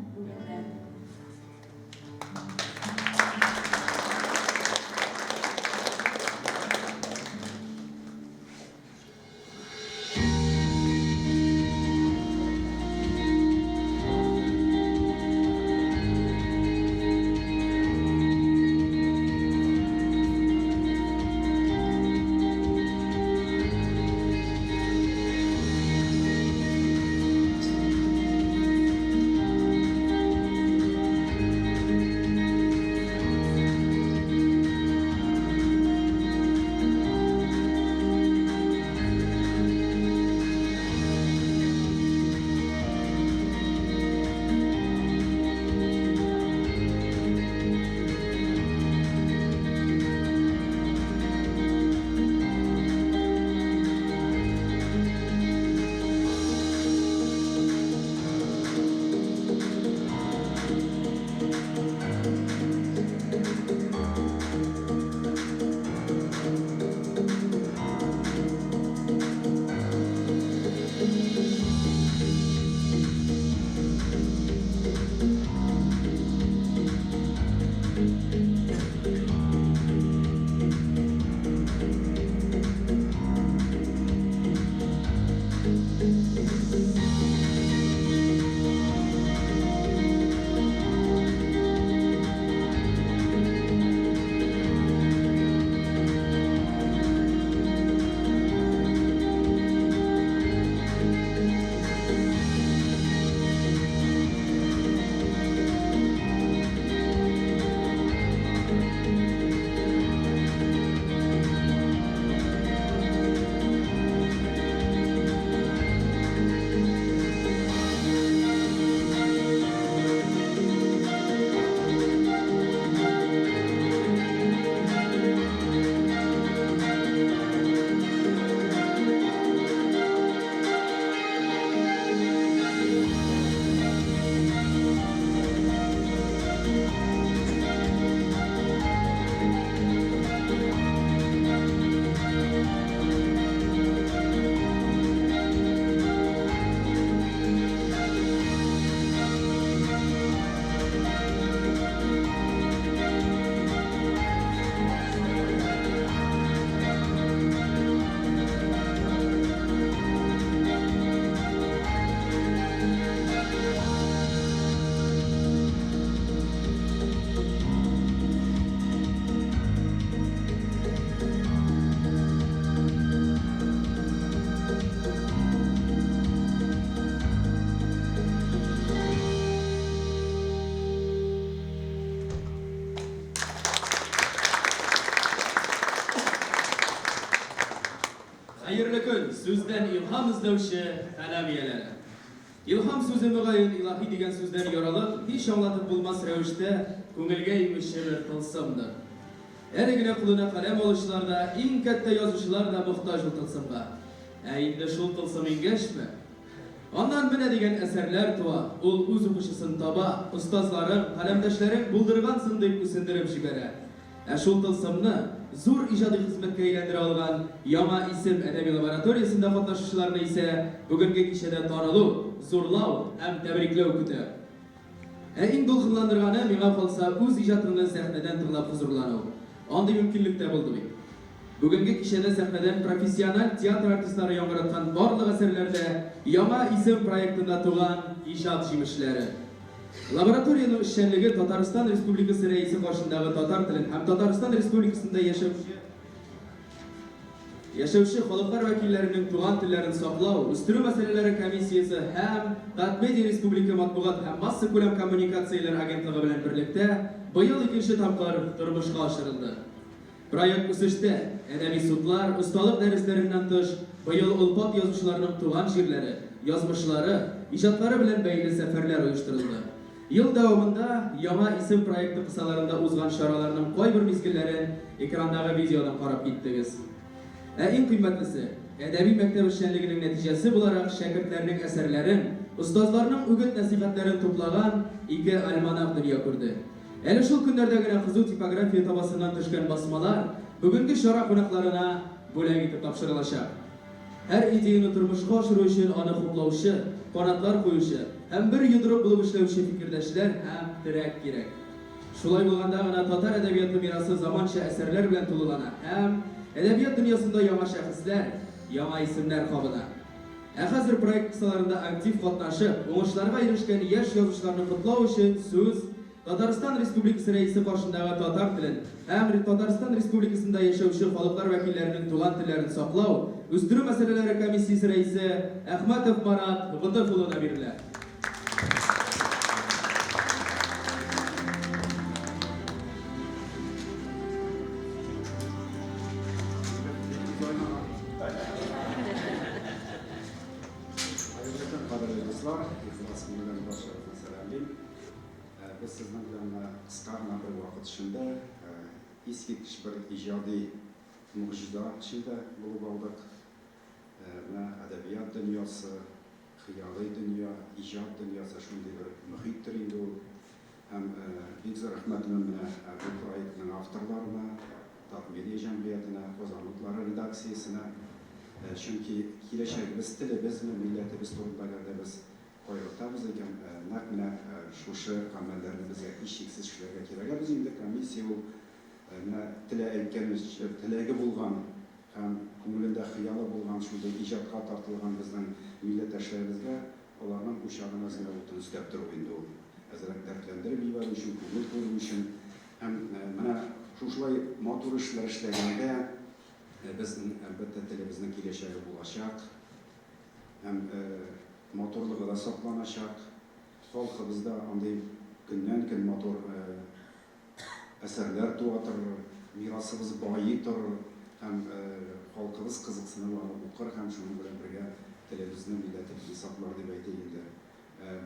Әдәбияттан илһам эзләүче каләм ияләре! Илһам сүзе, мөгаен, илаһи дигән сүздән яралып, һич аңлатып булмас рәвештә күңелгә иңүче бер тылсымдыр. Әле генә кулына каләм алучылар да, иң кәттә язучылар да мохтаҗ ул тылсымга. Ә инде шул тылсым иңгәчме? Аннан менә дигән әсәрләр туа, ул үз укучысын таба, остазларың, каләмдәшләрең булдыргансың дип үсендереп җибәрә. Ә шул тылсымны зур иҗади хезмәткә әйләндерә алган Яңа исем әдәби лабораториясендә катнашучыларны исә бүгенге кичәдә танылу, зурлау һәм тәбрикләү көтә. Ә иң дулкынландырганы, миңа калса, үз иҗатыңны сәхнәдән тыңлап хозурлану. Андый мөмкинлек тә булды бит. Бүгенге кичәдә сәхнәдән профессиональ театр артистлары яңгыраткан барлык әсәрләр дә Яңа исем проектында туган иҗат җимешләре. Лабораториянең эшчәнлеге Татарстан Республикасы Рәисе каршындагы татар телен һәм Татарстан Республикасында яшәүче яшәүче халыклар вәкилләренең туган телләрен саклау, үстерү мәсьәләләре комиссиясе һәм Татмедиа республика матбугат һәм массакүләм коммуникацияләр агентлыгы белән берлектә быел икенче тапкыр тормышка ашырылды. Проект үсештә. Әдәби судлар, осталык дәресләреннән тыш, быел олпат язучыларның туган җирләре, язмышлары, иҗатлары белән бәйле сәфәрләр оештырылды. Ел дәвамында Яңа исем проекты кысаларында узган чараларның кайбер мизгелләрен экрандагы видеодан карап киттегез. Ә иң кыйммәтлесе, әдәби мәктәп эшчәнлегенең нәтиҗәсе буларак шәкертләрнең әсәрләрен, остазларның үгет-нәсыйхәтләрен туплаган ике альманах дөнья күрде. Әле шул көннәрдә генә кызу типография табасыннан төшкән басмалар бүгенге чара кунакларына бүләк итеп тапшырылачак. Һәр идеяне тормышка ашыру өчен аны хуплаучы, канатлар куючы һәм бер йодрык булып эшләүче фикердәшләр һәм терәк кирәк. Шулай булганда гына татар әдәбияты мирасы заманча әсәрләр белән тулылана һәм әдәбият дөньясында яңа шәхесләр, яңа исемнәр кабына. Ә хәзер проект кысаларында актив катнашып, уңышларга ирешкән яшь язучыларны котлау өчен сүз Татарстан Республикасы Рәисе каршындагы татар телен һәм Татарстан Республикасында яшәүче халыклар вәкилләренең туган телләрен саклау, үстерү мәсьәләләре комиссиясе рәисе Әхмәтов Марат Готыф улына бирелә. Хәерле көн, кадерле дуслар! Ихлас күңелдән барчагызны сәламлим. Без сезнең белән менә кыска гына бер вакыт эчендә искиткеч бер иҗади могҗиза эчендә булып алдык. Менә әдәбият дөньясы, хыялый дөнья, иҗат дөньясы шундый бер мохиттер инде ул. Һәм бик зур рәхмәтемне менә бу проектның авторларына, Татмедиа җәмгыятенә, Казан утлары редакциясенә. Чөнки киләчәгебез, телебезме, милләтебез турында әгәр дә без кайгыртабыз икән, нәкъ менә шушы гамәлләрне безгә һичшиксез эшләргә кирәк. Ә без инде комиссия ул менә телә әйткәнебезчә, теләге булган һәм күңелендә хыялы булган шундый иҗатка тартылган безнең милләттәшләребезгә Аларның учагына әзрәк утын өстәп тору инде ул. Әзрәк дәртләндереп җибәрү өчен, күңел күрү өчен. Һәм менә шушылай матур эшләр эшләгәндә, безнең, әлбәттә, телебезнең киләчәге булачак. Һәм матурлыгы да сакланачак. Халкыбыз да андый көннән-көн матур әсәрләр туа торыр, мирасыбыз байый торыр һәм халкыбыз кызыксынып аны укыр һәм шуның белән бергә телебезне, милләтебезне саклар дип әйтик инде.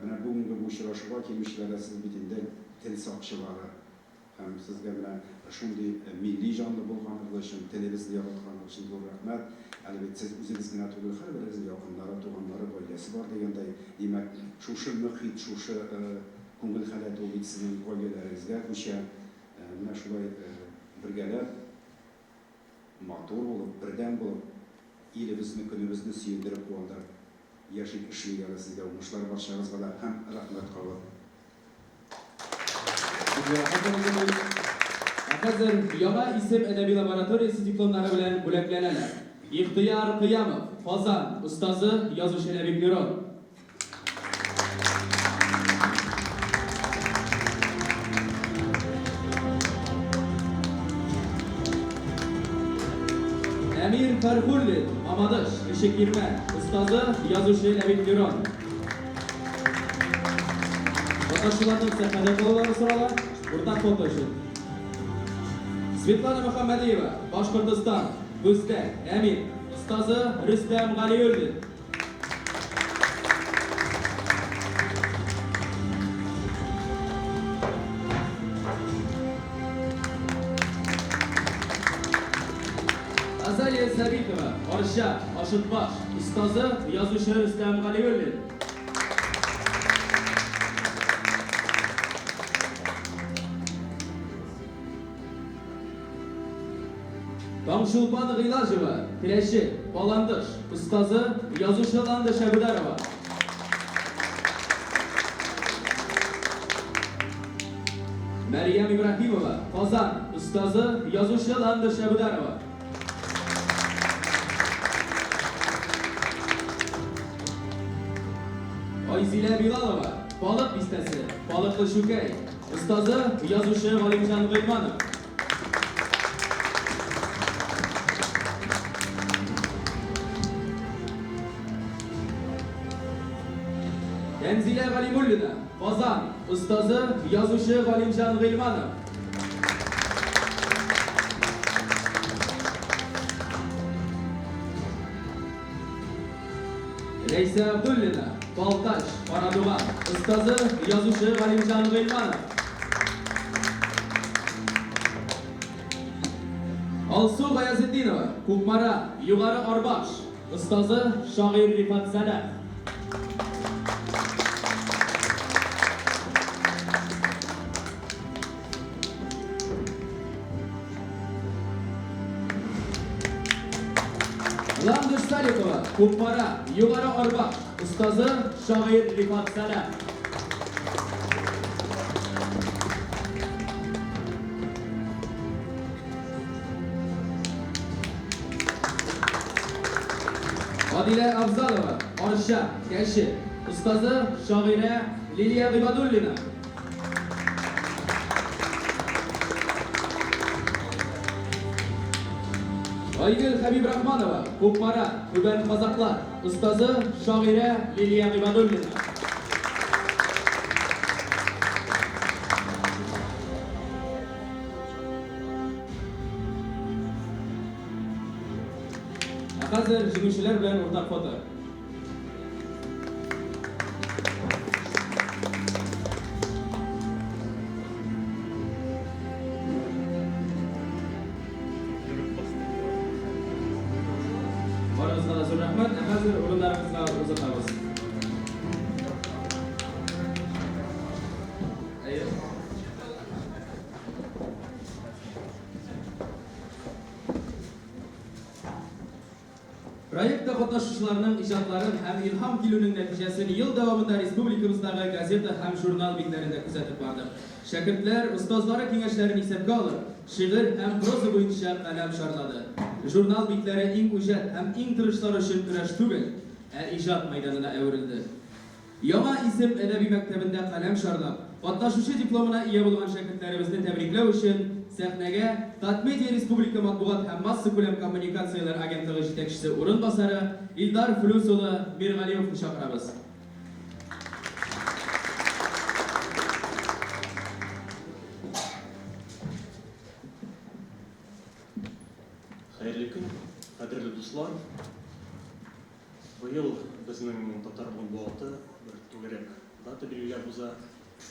Менә бүгенге бу очрашуга килүчеләр дә сез бит инде тел сакчылары һәм сезгә менә шундый милли җанлы булганыгыз өчен, телебезне яратканыгыз өчен зур рәхмәт. Әле бит сез үзегез генә түгел, һәрберегезнең якыннары, туганнары, гаиләсе бар дигәндәй, димәк, шушы мохит, шушы Күңел халәте ул бит сезнең гаиләләрегезгә күчә. Менә шулай бергәләп, матур булып, бердәм булып, илебезне, көнебезне сөендереп, куандырып яшик, эшлик әле. Сезгә уңышлар барчагызга да һәм рәхмәт кабат. Ә хәзер Яңа исем әдәби лабораториясе дипломнары белән бүләкләнәләр. Ихтыяр Кыямов, Казан, остазы, язучы Ләбиб Лерон. Әмир Фәрхуллин, Мамадыш, Кече Кирмән, остазы, язучы Ләбиб Лерон. Катнашучыларның сәхнәдә калулары сорала, уртак фото өчен. Светлана Мөхәммәдиева, Башкортостан, Бүздәк, Әмир, остазы. Остазы Рөстәм Галиуллин. Азалия Сабитова, Арча, Ашытбаш, остазы, язучы Рөстәм Галиуллин. Таңчулпан Гыйлаҗева, Теләче, Баландыш, остазы, язучы Ландыш Әбүдарова. Мәрьям Ибраһимова, Казан, остазы, язучы Ландыш Әбүдарова. Айзилә Билалова, Балык Бистәсе, Балыклы Чүкәй, остазы, язучы Галимҗан Гыйльманов. Тәнзилә Галимуллина, Казан, остазы, язучы Галимҗан Гыйльманов. Рәйсә Абдуллина, Балтач, Карадуган, остазы, язучы Галимҗан Гыйльманов. Алсу Гаязетдинова, Кукмара, Югары Арбаш, остазы, шагыйрь Рифат Сәлах. Ландыш Салихова, Кукмара, Югары Арбаш, остазы, шагыйрь Рифат Сәлах. Адилә Абзалова, Арча, Кәче, остазы, шагыйрә Лилия Гыйбадуллина. Айгөл Хәбибрахманова, Кукмара, Түбән Казаклар, остазы, шагыйрә Лилия Гыйбадуллина. Ә хәзер җиңүчеләр белән уртак фото. Барыгызга да зур рәхмәт. Ә хәзер урыннарыгызга озатабыз. Әйе. Проектта катнашучыларның иҗатларын һәм илһам килүнең нәтиҗәсен ел дәвамында республикабыздагы газета һәм журнал битләрендә күзәтеп бардык. Шәкертләр, остазлары киңәшләрен исәпкә алып, шигырь һәм проза буенча каләм чарлады. Журнал битләре иң үҗәт һәм иң тырышлар өчен көрәш түгел, ә иҗат мәйданына әверелде. Яңа исем әдәби мәктәбендә каләм чарлап, катнашучы дипломына ия булган шәкертләребезне тәбрикләү өчен сәхнәгә Татмедиа республика матбугат һәм массакүләм коммуникацияләр агентлыгы җитәкчесе урынбасары Илдар Флүс улы Миргалимовны чакырабыз. Хәерле көн, кадерле дуслар! Быел безнең татар матбугаты бер түгәрәк дата билгеләп уза.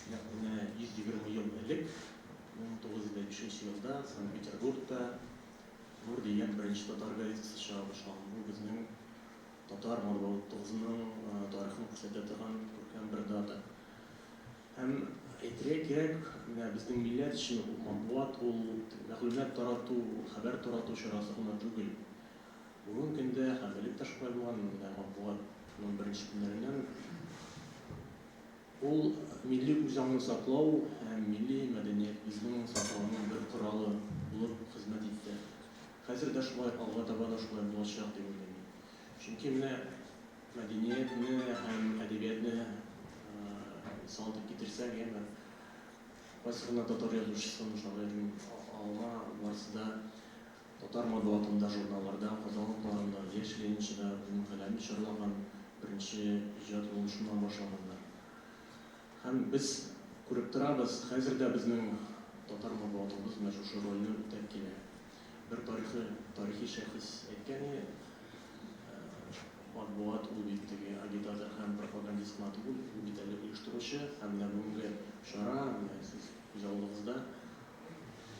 Нәкъ менә 120 ел элек, 1905 елда Санкт-Петербургта Нур дигән беренче татар газетасы чыга башлаган. Бу безнең татар матбугатыбызның тарихын күрсәтә торган күркәм бер дата. Һәм әйтергә кирәк, менә безнең милләт өчен ул матбугат ул мәгълүмат тарату, хәбәр тарату чарасы гына түгел. Бүгенге көндә һәм элек тә шулай булган, менә матбугатның беренче көннәреннән үк ул милли үзаңны саклау һәм милли мәдәниятебезнең саклауның бер коралы булып хезмәт итте. Хәзер дә шулай, алга таба да шулай булачак дип уйлыйм мин. Чөнки менә мәдәниятне һәм әдәбиятны мисал итеп китерсәк, яме, кайсы гына татар язучысын, шагыйрен алма, барысы да Татар матбугатында, журналларда, Казан утларында, Яшь ленинчыда үзенең каләмен чарлаган, беренче иҗат юлын шуннан башлаганнар. Һәм без күреп торабыз, хәзер дә безнең татар матбугатыбыз менә шушы рольне үтәп килә. Бер тарихи, тарихи шәхес әйткән иде, Матбугат ул бит теге агитатор һәм пропагандист кына түгел, ул бит әле оештыручы һәм менә бүгенге чара, менә сез күз алдыгызда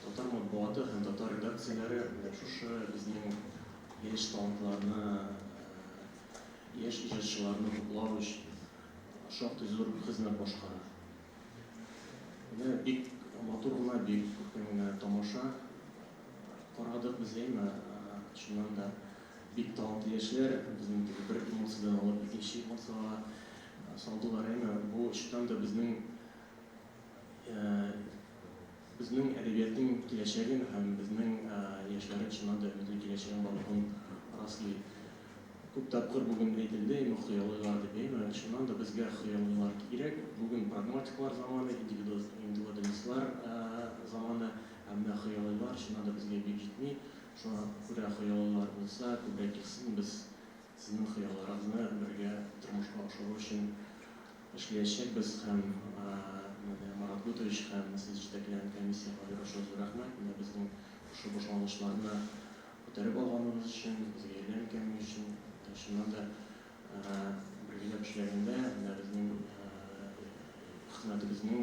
татар матбугаты һәм татар редакцияләре менә шушы безнең яшь талантларны, яшь иҗатчыларны туплау өчен шактый зур хезмәт башкара. Менә бик матур гына, бик күркәм генә тамаша карадык без, әйме, чыннан да бик талантлы яшьләр безнең теге бер эмоциядән алып икенче эмоциягә салдылар, әйме, бу чыннан да безнең безнең әдәбиятның киләчәген һәм безнең яшьләрнең чыннан да өметле киләчәген барлыгын раслый. Күп тапкыр бүген әйтелде, әйме, хыялыйлар дип, әйме, чыннан да безгә хыялыйлар кирәк. Бүген прагматиклар заманы, индивидуалистлар заманы, ә менә хыялыйлар чыннан да безгә бик җитми. Шуңа күрә хыялыйлар булса, күбрәк килсен, без сезнең хыялларыгызны бергә тормышка ашыру өчен эшләячәкбез һәм менә Марат Готович һәм сез җитәкләгән комиссиягә аеруча зур рәхмәт, менә безнең шушы башлангычларны күтәреп алганыгыз өчен, безгә ярдәм иткәнегез өчен. Чыннан да, бергәләп эшләгәндә, менә безнең хезмәтебезнең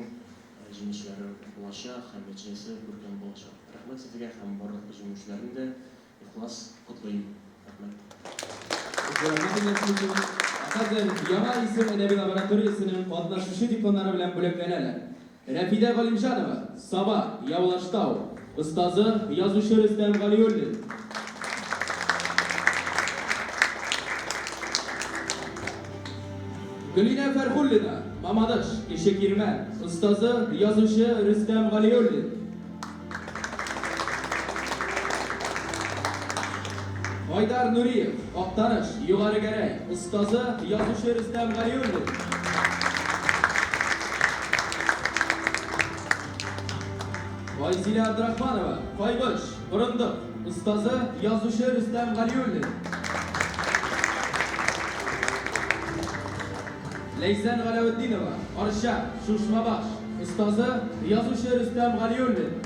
җимешләре булачак һәм нәтиҗәсе күркәм булачак. Рәхмәт сезгә һәм барлык җиңүчеләрне дә ихлас котлыйм. Рәхмәт. Рәхмәт, Ильяс Мусин. Ә хәзер Яңа исем әдәби лабораториясенең катнашучы дипломнары белән бүләкләнәләр. Рәфидә Галимҗанова, Саба, Явлаштау. Остазы, язучы Рөстәм Галиуллин. Гөлинә Фәрхуллина, Мамадыш, Кече Кирмән. Остазы, язучы Рөстәм Галиуллин. Айдар Нуриев, Актаныш, Югары Гәрәй, остазы, язучы Рөстәм Галиуллин. Айзилә Абдрахманова, Кайбыч, Борындык, остазы, язучы Рөстәм Галиуллин. Ләйсән Галәветдинова, Арча, Шушмабаш, остазы, язучы Рөстәм Галиуллин.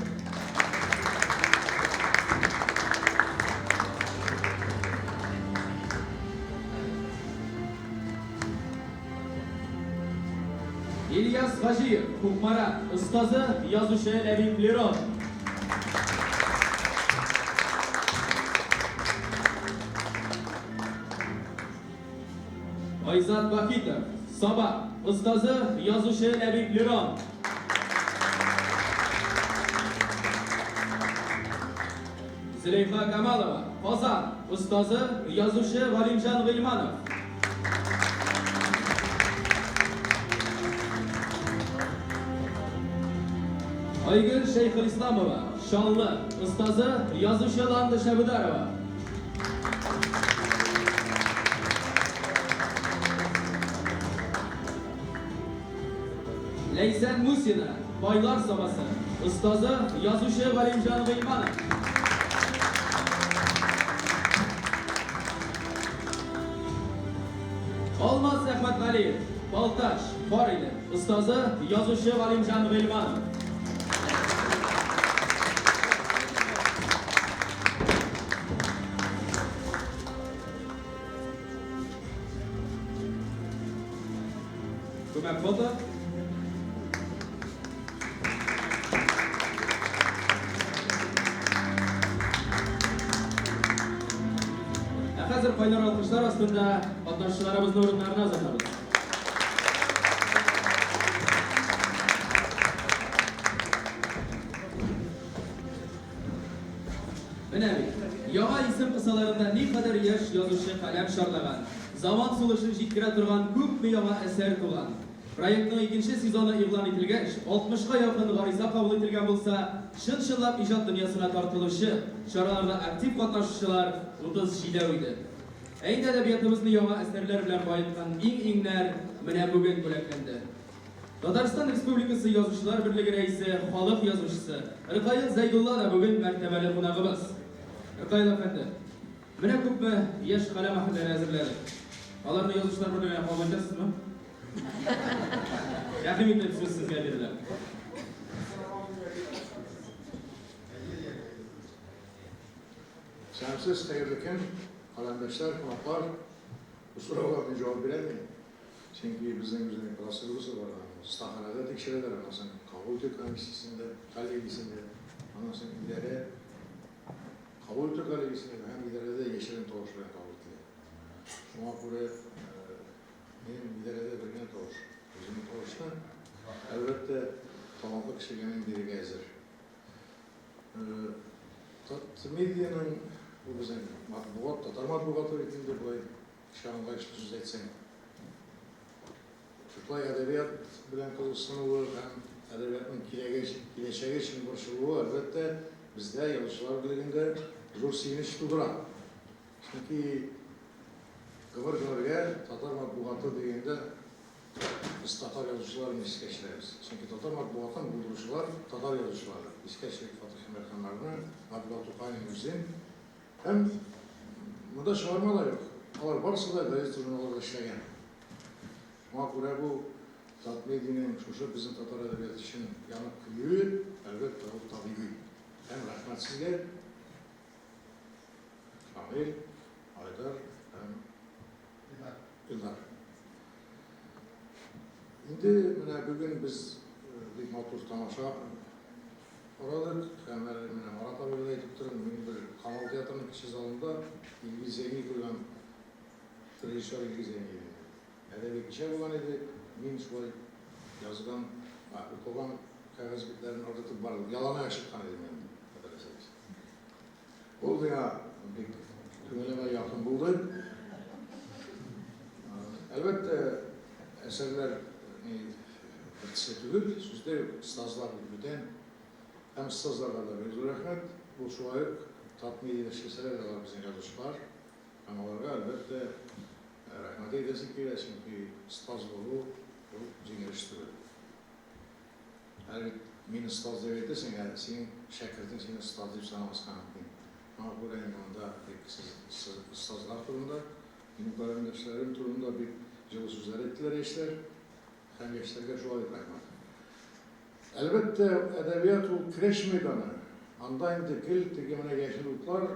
Ильяс Хаҗиев, Кукмара, остазы, язучы Ләбиб Лерон. Айзат Вахитов, Саба, остазы, язучы Ләбиб Лерон. Зөләйха Камалова, Казан, остазы, язучы Галимҗан Гыйльманов. Айгөл Шәйхелисламова, Чаллы, остазы, язучы Ландыш Әбүдарова. Ләйсән Мусина, Байлар Сабасы, остазы, язучы Галимҗан Гыйльманов. Алмаз Әхмәтгалиев, Балтач, Пар иле, остазы, язучы Галимҗан Гыйльманов. Күмәк фото. Ә хәзер кайнар алкышлар астында катнашучыларыбызны урыннарына озатабыз. Менә бит, яңа исем кысаларында никадәр яшь язучы каләм чарлаган, заман сулышын җиткерә торган күпме яңа әсәр туган. Проектның икенче сезоны игълан ителгәч, алтмышка якын гариза кабул ителгән булса, чын-чынлап иҗат дөньясына тартылучы, чараларда актив катнашучылар 37 иде. Ә инде әдәбиятыбызны яңа әсәрләр белән баеткан иң-иңнәр менә бүген бүләкләнде. Татарстан Республикасы Язучылар берлеге рәисе, халык язучысы Ркаил Зәйдулла да бүген мәртәбәле кунагыбыз. Ркаил әфәнде, менә күпме яшь каләм әһелләре әзерләдек. Аларны Язучылар берлегенә кабул итәсезме? Рәхим итеп, сүз сезгә бирелә. Исәнмесез, хәерле көн, каләмдәшләр, кунаклар. Бу сорауга мин җавап бирә алмыйм. Чөнки безнең үзенең процедурасы бар, аны остаханәдә тикшерәләр, аннан соң кабул итү комиссиясендә, коллегиясендә, аннан соң идарә кабул итү коллегиясендә һәм идарәдә яшерен тавыш белән кабул ителә. Шуңа күрә минем идарәдә бер генә тавыш. Үземнең тавышны, әлбәттә, талантлы кешегә мин бирергә әзер. Татмедианың, бу безнең матбугат, татар матбугаты бит инде болай кеше аңлаешлы сүз әйтсәң. Шулай әдәбият белән кызыксынуы һәм әдәбиятның киләге, киләчәге өчен борчылуы, әлбәттә, бездә, Язучылар берлегендә зур сөенеч тудыра. Чөнки гомер-гомергә татар матбугаты дигәндә без татар язучыларын искә төшерәбез. Чөнки татар матбугатын булдыручылар татар язучылары. Искә төшерик Фатих Әмирханнарны, Габдулла Тукайның үзен. Һәм монда чыгарма да юк. Алар барысы да газета-журналларда эшләгән. Шуңа күрә бу Татмедианың шушы безнең татар әдәбияты өчен янып көюе, әлбәттә, ул табигый. Һәм рәхмәт сезгә, Шамил, Айдар һәм Илдар. Инде менә бүген без бик матур тамаша карадык. Һәм әле менә Марат абый да әйтеп торды, мин бер Камал театрының кече залында Илгиз Зәйни куйган режиссер Илгиз Зәйни иде. Әдәби кичә булган иде. Мин шулай язган, укыган кәгазь битләрен ыргытып бардым. Яланаяк чыккан идем инде, хәтерләсәгез. Ул миңа бик күңелемә якын булды. Әлбәттә, әсәрләр ни бер төсле түгел, сүз дә юк, остазлар бит бүтән. Һәм остазларга да бик зур рәхмәт. Ул шулай ук Татмедиада эшләсәләр дә, алар безнең язучылар. Һәм аларга, әлбәттә, рәхмәт әйтәсе килә, чөнки остаз булу ул җиңел эш түгел. Әле бит мин остаз дип әйтәсең, ә синең шәкертең сине остаз дип санамаска мөмкин. Шуңа күрә инде монда бик сез остазлар турында, минем каләмдәшләрем турында бик җылы сүзләр әйттеләр яшьләр. Һәм яшьләргә шулай ук рәхмәт. Әлбәттә, әдәбият ул көрәш мәйданы. Анда инде гел теге менә яшел утлар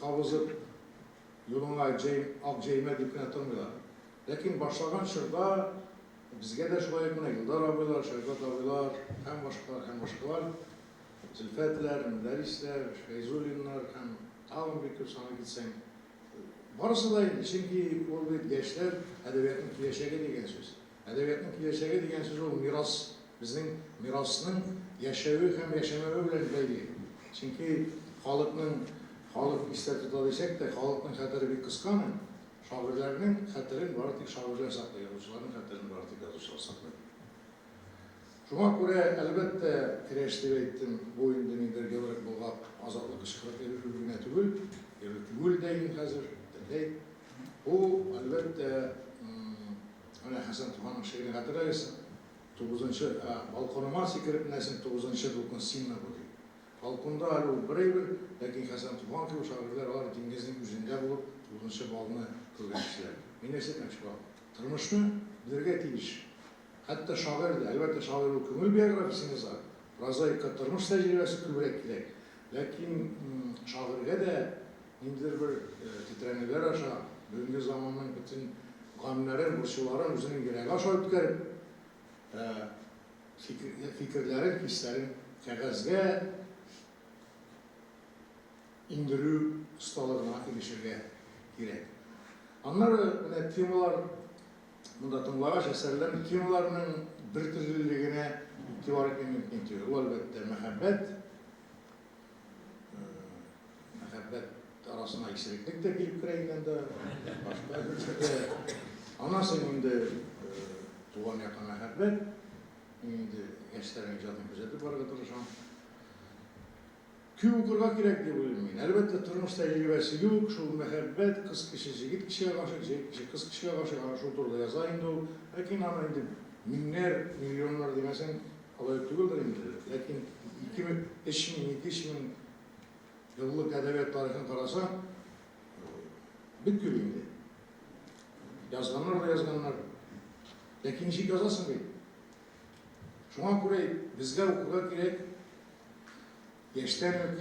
кабызып, юлыңа җәй, ак җәймә дип кенә тормыйлар. Ләкин башлаган чорда Безгә дә шулай ук менә Илдар абыйлар, Шәүкәт абыйлар һәм башкалар, һәм башкалар, Зөлфәтләр, Мөдәррисләр, Фәйзуллиннар һәм тагын бик күп саный китсәң, барысы да инде, чөнки ул бит яшьләр әдәбиятның киләчәге дигән сүз. Әдәбиятның киләчәге дигән сүз ул мирас, безнең мирасның яшәве һәм яшәмәве белән бәйле. Чөнки халыкның, халык истә тота дисәк тә, халыкның хәтере бик кыска аның. Шагыйрьләрнең хәтерен бары тик шагыйрьләр саклый, язучыларның хәтерен бары тик язучылар саклый. Шуңа күрә, әлбәттә, көрәш дип әйттем, бу инде ниндидер йодрык болгап, азатлык кычкырып йөрү генә түгел, йөрү түгел дә инде хәзер, бөтенләй. Бу, әлбәттә, менә Хәсән Туфанның шигырен хәтерләгез, тугызынчы, балконыма сикереп менәсең, тугызынчы дулкын синме бу дип. Балконда әле ул бер әйбер, ләкин Хәсән Туфан кебек шагыйрьләр алар диңгезнең үзендә булып, тугызынчы балны күргән кешеләр. Мин нәрсә әйтмәкче булам? Тормышны белергә тиеш. Хәтта шагыйрь дә. Әлбәттә, шагыйрь ул күңел биографиясен яза, прозаикка тормыш тәҗрибәсе күбрәк кирәк. Ләкин шагыйрьгә дә ниндидер бер тетрәнүләр аша, бүгенге заманның бөтен гамьнәрен, борчуларын үзенең йөрәге аша үткәреп, фикерләрен, хисләрен кәгазьгә иңдерү осталыгына ирешергә кирәк. Аннары менә темалар, монда тыңлагач, әсәрләрнең темаларының бертөрлелегенә игътибар итми мөмкин түгел. Ул, әлбәттә, мәхәббәт, Мәхәббәт арасына исереклек тә килеп керә инде анда, башка нәрсә дә. Аннан соң инде туган якка мәхәббәт. Мин инде яшьләрнең иҗатын күзәтеп барырга тырышам. Көй укырга кирәк дип уйлыйм мин. Әлбәттә, тормыш тәҗрибәсе юк, шул мәхәббәт, кыз кеше җегет кешегә гашыйк, җегет кеше кыз кешегә гашыйк, ана шул турыда яза инде ул. Ләкин аны инде меңнәр, миллионнар димәсәң, Алай ук түгелдер инде, ләкин 2000, 3000, 2000 еллык әдәбият тарихын карасаң, бик күп инде. Язганнар да язганнар. Ләкин ничек язасың бит? Шуңа күрә безгә укырга кирәк яшьтән үк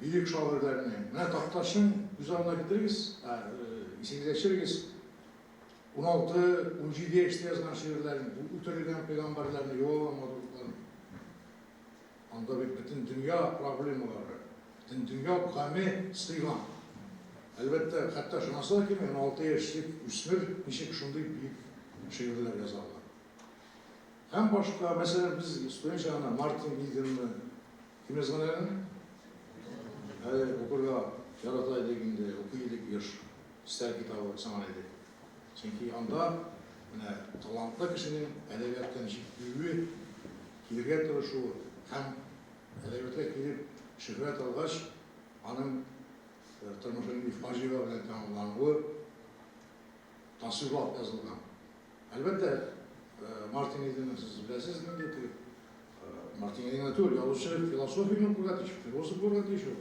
бөек шагыйрьләрне. Менә Такташның күз алдына китерегез, Исегезгә төшерегез, 16, 17 яшьтә язган шигырьләрен, бу үтерелгән пәйгамбәрләрне, югалган матурлыкларны. Анда бит бөтен дөнья проблемалары, бөтен дөнья гаме сыйган. Әлбәттә, хәтта ышанасы да килми, 16 яшьлек үсмер ничек шундый бөек шигырьләр яза ала. Һәм башка, мәсәлән, без студент чагында Мартин Иденны кем язган әле? Әле укырга ярата идек инде, укый идек еш. Өстәл китабы сыман иде. Чөнки анда менә талантлы кешенең әдәбиятка ничек килүе, килергә тырышуы һәм әдәбиятка килеп шөһрәт алгач, аның тормышы нинди фаҗига белән тәмамлануы тасвирлап язылган. Әлбәттә, Мартин Иденны сез беләсез инде, теге Мартин Иден генә түгел, язучы философияне укырга тиеш, философ булырга тиеш ул.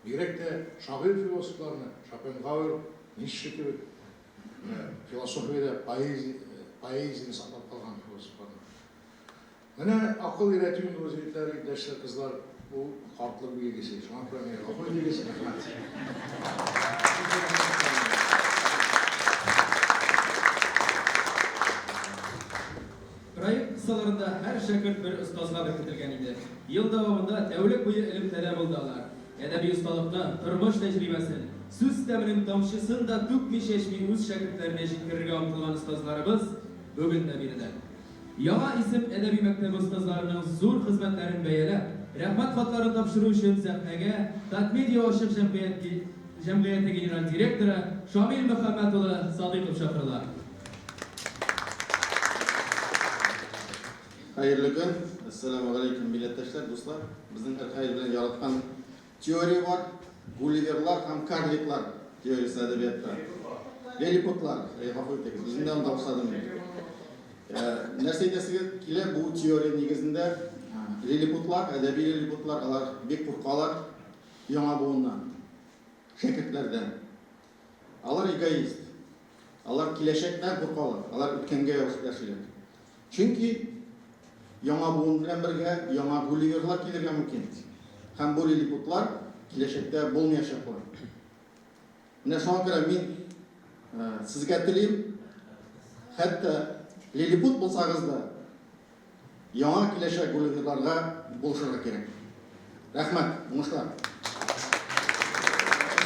Бигрәк тә шагыйрь-философларны, Шопенгауэр, Ницше кебек, менә философиядә поэзия, поэзияне саклап калган философларны. Менә акыл өйрәтү инде ул, егетләр, иптәшләр, кызлар, ул картлык билгесе. Шуңа күрә мине гафу итегез, рәхмәт. Проект кысаларында һәр шәкерт бер остазга беркетелгән иде. Ел дәвамында тәүлек буе элемтәдә булды алар. Әдәби осталыкны, тормыш тәҗрибәсен, сүз тәменең тамчысын да түкми-чәчми үз шәкертләренә җиткерергә омтылган остазларыбыз бүген дә биредә. Яңа исем әдәби мәктәбе остазларының зур хезмәтләрен бәяләп, Рәхмәт хатларын тапшыру өчен сәхнәгә Татмедиа ачык җәмгыяте генераль директоры Шамил Мөхәммәт улы Садыйков чакырыла. Хәерле көн! Әссәламү галәйкүм, милләттәшләр, дуслар! Безнең Ркаил белән яраткан теория бар, Гулливерлар һәм карликлар теориясе әдәбиятта. Лилипутлар, әй, гафу итегез, үзем дә анда охшадым инде. Нәрсә әйтәсегез килә, бу теория нигезендә лилипутлар, әдәби лилипутлар, алар бик куркалар яңа буыннан, шәкертләрдән. Алар эгоист. Алар киләчәктән куркалар, алар үткәнгә ябышып яшиләр. Чөнки яңа буын белән бергә яңа Гулливерлар килергә мөмкин. Һәм бу лилипутлар киләчәктә булмаячаклар. Менә шуңа күрә мин сезгә телим, хәтта лилипут булсагыз да, яңа киләчәк Гулливерларга булышырга кирәк. Рәхмәт, уңышлар!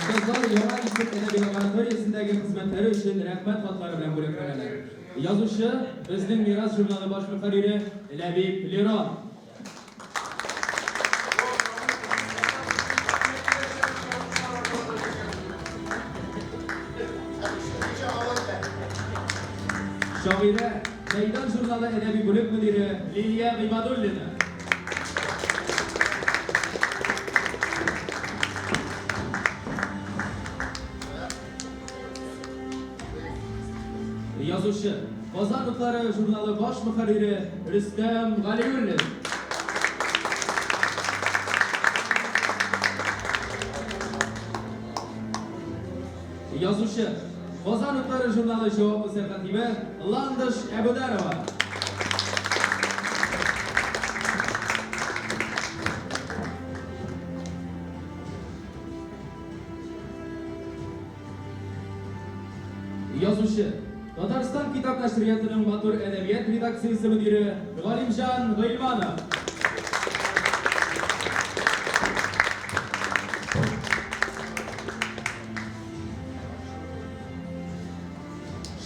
Остазлар Яңа исем әдәби лабораториясендәге хезмәтләре өчен Рәхмәт хатлары белән бүләкләнәләр. Язучы, Безнең мирас журналы баш мөхәррире Ләбиб Лерон. Шагыйрә, Мәйдан журналы әдәби бүлек мөдире Лилия Гыйбадуллина. Язучы, Казан утлары журналы баш мөхәррире Рөстәм Галиуллин. Язучы, Казан утлары журналы җаваплы сәркатибе Ландыш Әбүдәрова. Язучы, Татарстан китап нәшриятының матур әдәбият редакциясе мөдире Галимҗан Гыйльманов.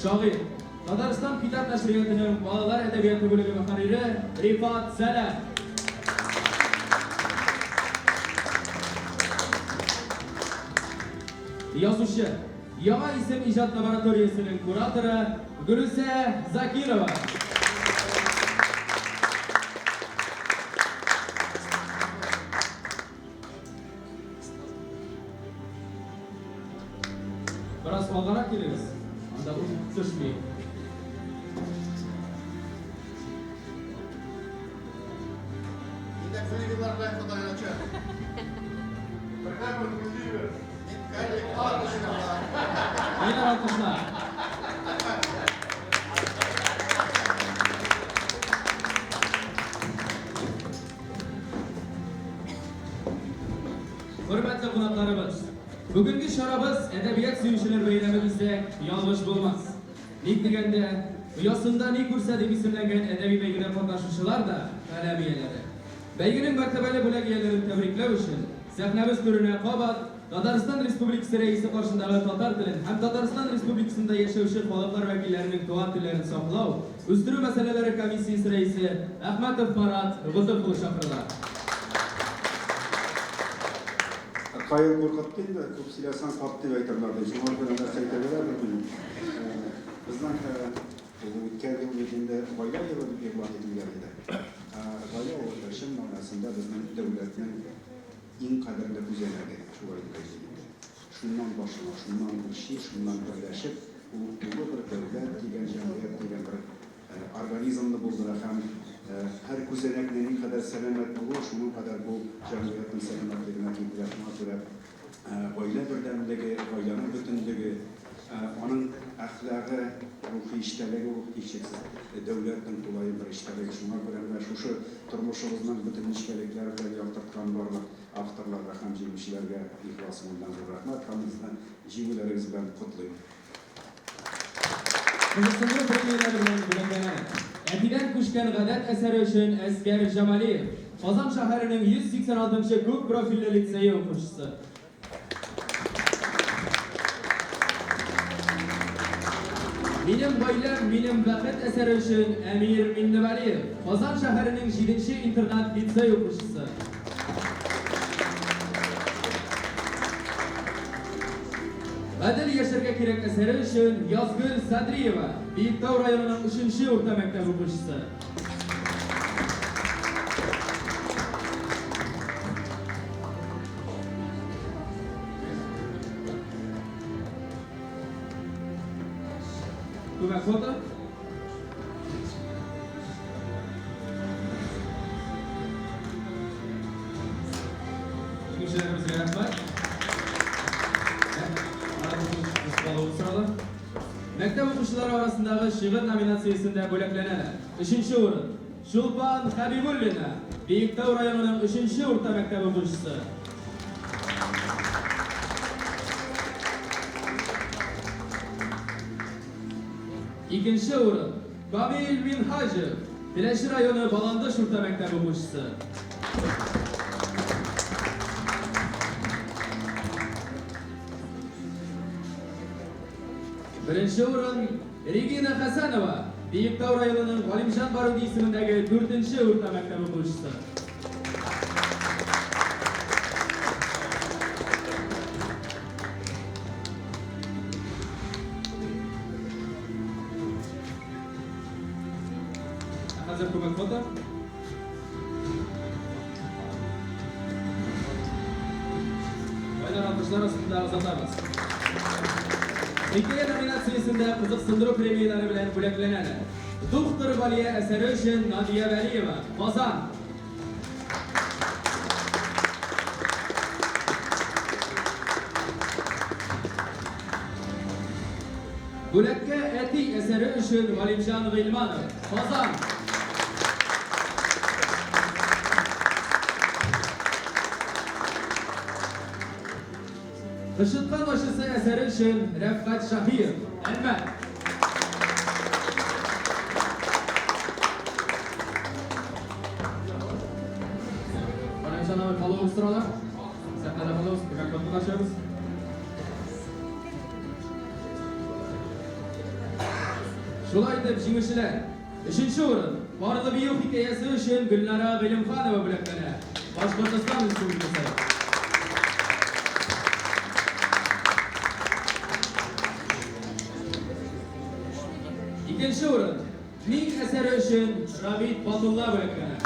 Шагыйрь, Татарстан китап нәшриятының балалар әдәбияты бүлеге мөхәррире Рифат Сәләх. Язучы, Яңа исем иҗат лабораториясенең кураторы Гөлүсә Закирова. Бераз алгарак килегез, анда ут төшми. Мин дә Гулливерлар белән фотографчы. Бердәнбер Гулливер. Мин карликлар Кайнар алкышлар. Хөрмәтле кунакларыбыз! Бүгенге чарабыз әдәбият сөючеләр бәйрәме дисәк, ялгыш булмас. Ник дигәндә, Оясында ни күрсә дип исемләнгән әдәби бәйгедә катнашучылар да каләм ияләре. Бәйгенең мәртәбәле бүләк ияләрен тәбрикләү өчен, сәхнәбез түренә кабат Татарстан Республикасы Рәисе каршындагы татар телен һәм Татарстан Республикасында яшәүче халыклар вәкилләренең туган телләрен саклау, үстерү мәсьәләләре комиссиясе рәисе Әхмәтов Марат Готыф улы чакырыла. Ркаил куркытты инде, күп сөйләсәң, карт дип әйтерләр ди. Шуңа күрә нәрсә әйтергә дә белмим. Безнең үткән ел бит инде Гаилә елы дип игълан ителгән иде. Гаилә ул чын мәгънәсендә безнең дәүләтнең иң кадерле күзәнәге, шулай дип әйтик инде. Шуннан башлана, шуннан үрчи, шуннан берләшеп, ул тулы бер дәүләт дигән, җәмгыять дигән бер организмны булдыра һәм һәр күзәнәкнең никадәр сәламәт булуы, шуның кадәр бу җәмгыятьнең сәламәтлегенә китерә. Шуңа күрә гаилә бердәмлеге, гаиләнең бөтенлеге, аның әхлагы, рухи эчтәлеге ул, һичшиксез, дәүләтнең тулаем бер эчтәлеге. Шуңа күрә менә шушы тормышыбызның бөтен нечкәлекләре белән яктырткан барлык авторларга һәм җиңүчеләргә ихлас күңелдән зур рәхмәт һәм сезне җиңүләрегез белән котлыйм. Кызыксындыру премияләре белән бүләкләнәләр. Әтидән күчкән гадәт әсәре өчен Әскәр Җамалиев, Казан шәһәренең 186 нчы күп профильле лицее укучысы. Минем гаиләм, минем бәхет әсәре өчен Әмир Минневәлиев, Казан шәһәренең җиденче интернат-лицей укучысы. Гадел яшәргә кирәк әсәре өчен Язгөл Садриева, Биектау районының өченче урта мәктәп укучысы. Күмәк фото. Җиңүчеләребезгә рәхмәт. Мәктәп укучылары арасындагы шигырь номинациясендә бүләкләнәләр. Өченче урын. Чулпан Хәбибуллина, Биектау районының өченче урта мәктәбе укучысы. Икенче урын, Камил Минһаҗев, Теләче районы Баландыш урта мәктәбе укучысы. Беренче урын, Регина Хәсәнова, Биектау районының Галимҗан Баруди исемендәге дүртенче урта мәктәп укучысы. Ә хәзер күмәк фото. Кайнар алкышлар астында озатабыз. Хикәя номинациясендә кызыксындыру премияләре белән бүләкләнәләр. Духтыр Галия әсәре өчен Надия Вәлиева, Казан. Бүләккә әти әсәре өчен Галимҗан Гыйльманов, Казан. Кычыткан ачысы әсәре өчен Рәфкать Шаһиев, Әлмәт. Галимҗан абый, калуыгыз сорала. Сәхнәдә калыгыз, димәк, котлашабыз. Шулай итеп, җиңүчеләр. Өченче урын, Парлы бию хикәясе өчен Гөлнара Гыйлемханова бүләкләнә. Башкортостан Республикасы. Икенче урын, Мин әсәре өчен Рабит Батулла бүләкләнә.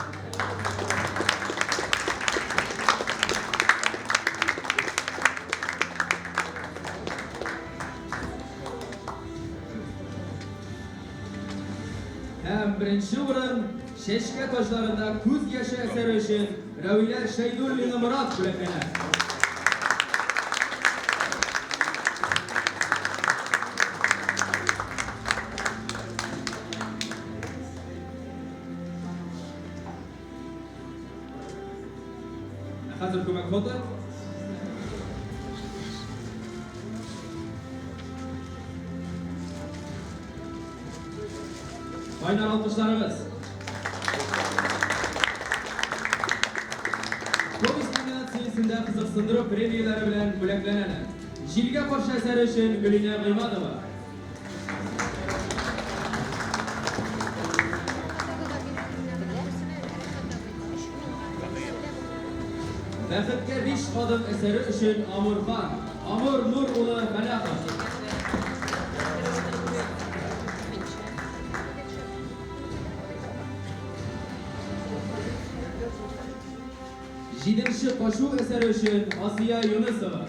Һәм беренче урын Чәчкә таҗларында күз яше әсәре өчен Рәвилә Шәйдуллина Морат бүләкләнә. Ә хәзер күмәк фото. Кайнар алкышларыгыз. Повесть номинациясендә кызыксындыру премияләре белән бүләкләнәләр. Җилгә каршы әсәре өчен Гөлинә Гыймадова. Бәхеткә биш адым әсәре өчен Амурхан, Амур Нур улы Фәлахов. Җиденче качу әсәре өчен Асия Юнысова.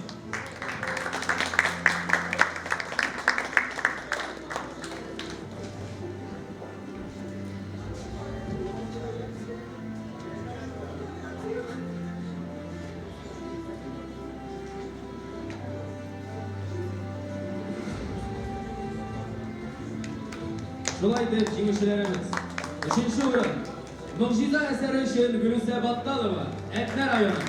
Шулай итеп, җиңүчеләребез. Өченче урын. Могҗиза әсәре өчен Гөлүсә Батталова, Әтнә районы.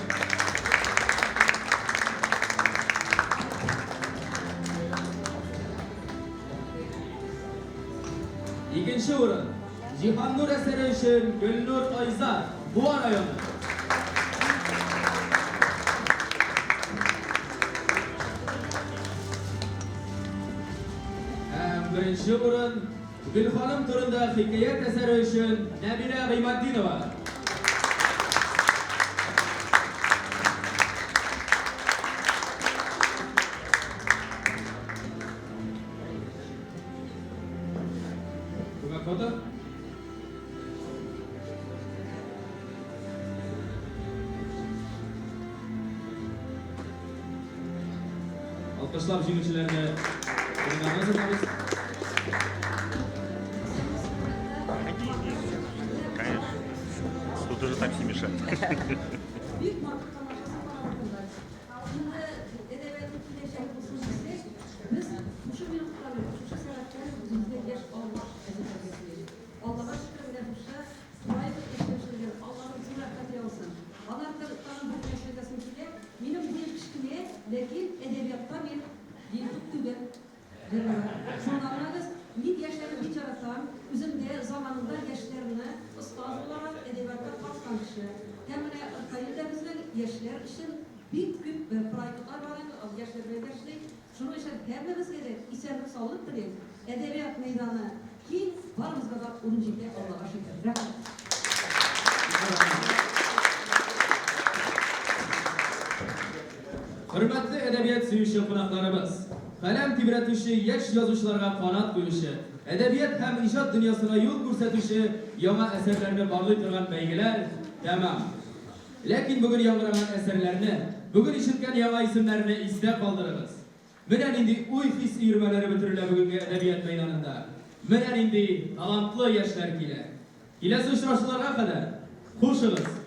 Икенче урын. Җиһаннур әсәре өчен Гөлнур Айзат, Буа районы. Һәм беренче урын Гөлханым турында хикәят әсәре өчен Нәбилә Гыйматдинова. Күмәк фото. Алкышлап җиңүчеләрне урыннарына озатабыз. Конечно. Тут уже такси мешает. Бик матур тамашасы карап Инде әдәбиятның киләчәге булсын дисәк, без шушы минуттан, шушы сәгатьтән үзебезгә яшь алмаш әзерләргә тиеш. Аллага шөкер, менә шушы проект эшләүчеләргә Алланың зур рәхмәте яусын. Аннан тагын бер нәрсә әйтәсем килә, минем буем кечкенә, ләкин әдәбиятта мин лилипут түгел. Шуны аңлагыз, мин яшьләрне бик яратам, үзем дә заманында яшьләрне остаз буларак әдәбиятка тарткан кеше. Һәм менә Ркаил дә безнең яшьләр өчен бик күп проектлар бар инде, ул яшьләр белән дә эшли. Шуның өчен һәммәбезгә дә исәнлек-саулык телим. Әдәбият мәйданы киң, барыбызга да урын җитә, Аллага шөкер. Рәхмәт. Хөрмәтле әдәбият сөюче кунакларыбыз! Каләм тибрәтүче яшь язучыларга канат куючы, әдәбият һәм иҗат дөньясына юл күрсәтүче яңа әсәрләрне барлый торган бәйгеләр тәмам. Ләкин бүген яңгыраган әсәрләрне, бүген ишеткән яңа исемнәрне истә калдырыгыз. Менә нинди уй-хис өермәләре бөтерелә бүгенге әдәбият мәйданында. Менә нинди талантлы яшьләр килә. Киләсе очрашуларга кадәр, хушыгыз!